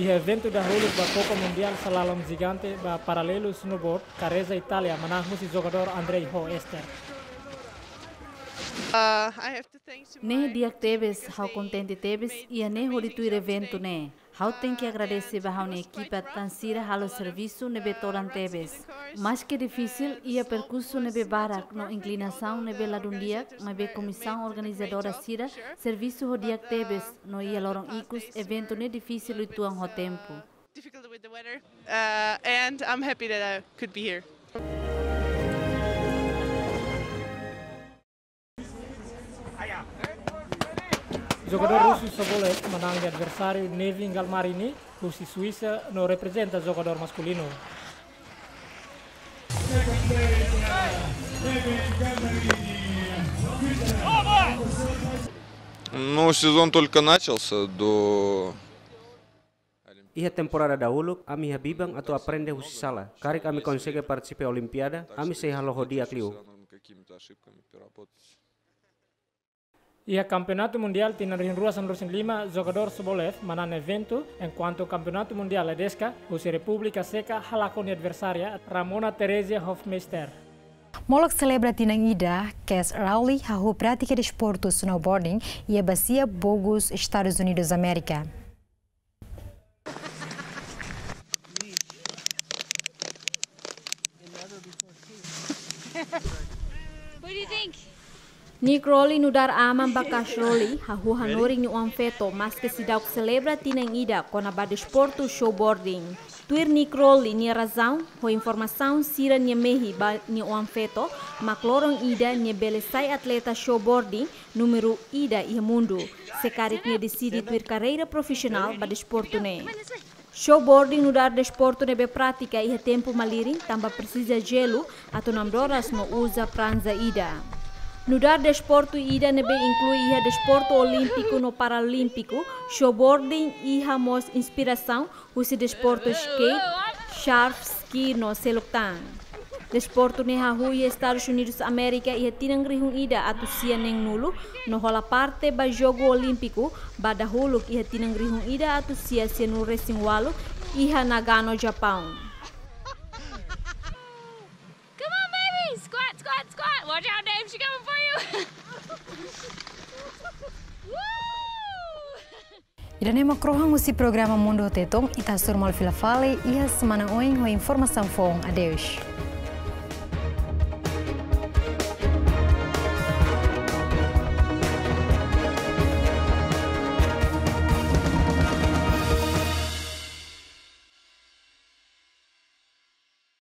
Iha eventu dahuluk ba Copa Mundial Slalom Jigante ba paralelu snowboard, Carezza Itália manán husi jogadór Andrei Ho Ester. Uh, I have to thank to Ne'e my di'ak tebes, ha'u kontente tebes iha ne'e hodi tuir eventu ne'e. Ha'u tenke agradese ba ha'u-nia ekipa tan sira halo servisu ne'ebé todan tebes. Maske difisil, iha perkursu ne'ebé barak no inklinasaun ne'ebé ladún di'ak, maibé komisaun organizadora sira servisu ho di'ak tebes, no iha loron ikus eventu ne'e difisil uitoan ho tempu. Difficult with the weather, uh, and I'm happy that I could be here. Jogadór rusu Sobolev manán nia adversáriu Nevin Galmarini, husi Suisa, no reprezenta jogadór maskulinu. Ну, сезон только начался, до Iha temporada dahuluk, ami iha biban atu aprende husi sala. Karik ami konsege partisipa Olimpiada, ami sei halo ho di'ak liu. Iha Kampeonatu Mundiál tinan rihun rua sanulu-resin-lima, jogadór Sobolev manán eventu, enkuantu Kampeonatu Mundiál Ledeska, husi Repúblika Seka, halakon nia adversária, Ramona Terezia Hofmeister. Molok selebra tinan ida, Kes Rowley hahú pratika desportu snowboarding iha Basia Bogus, Estadus Unidus Amérika. What do you think? Nick Rowley nu'udar aman ba Kes Rowley, hahú hanorin nia oan-feto, maske seidauk selebra tinan ida kona-ba desportu snowboarding. Tuir Nick Rowley nia razaun, ho informasaun sira nia mehi ba nia oan-feto, mak loron ida nia bele sai atleta snowboarding númeru ida iha mundu, se karik nia deside tuir karreira profisionál ba desportu ne'e. Snowboarding nu'udar desportu ne'ebé pratika iha tempu malirin, tanba presiza jelu atu namdoras no uza prancha ida. Nu'udar desportu ida ne'ebé inklui iha desportu olímpiku no paralímpiku, snowboarding iha mós inspirasaun husi desportu skate, surf, ski no seluk tan. Desportu ne'e hahú iha Estadus Unidus Amérika iha tinan rihun ida atus sia neen-nulu, no hola parte ba Jogu Olímpiku ba dahuluk iha tinan rihun ida atus sia sianulu-resin-ualu iha Nagano, Japaun. Come on, baby! Squat, squat, squat! Watch out, Dave, she coming for you! Woo! Ida-ne'e mak rohan husi programa Mundu Tetun, ita hasoru malu fila fali iha semana oin ho informasaun foun. Adeus.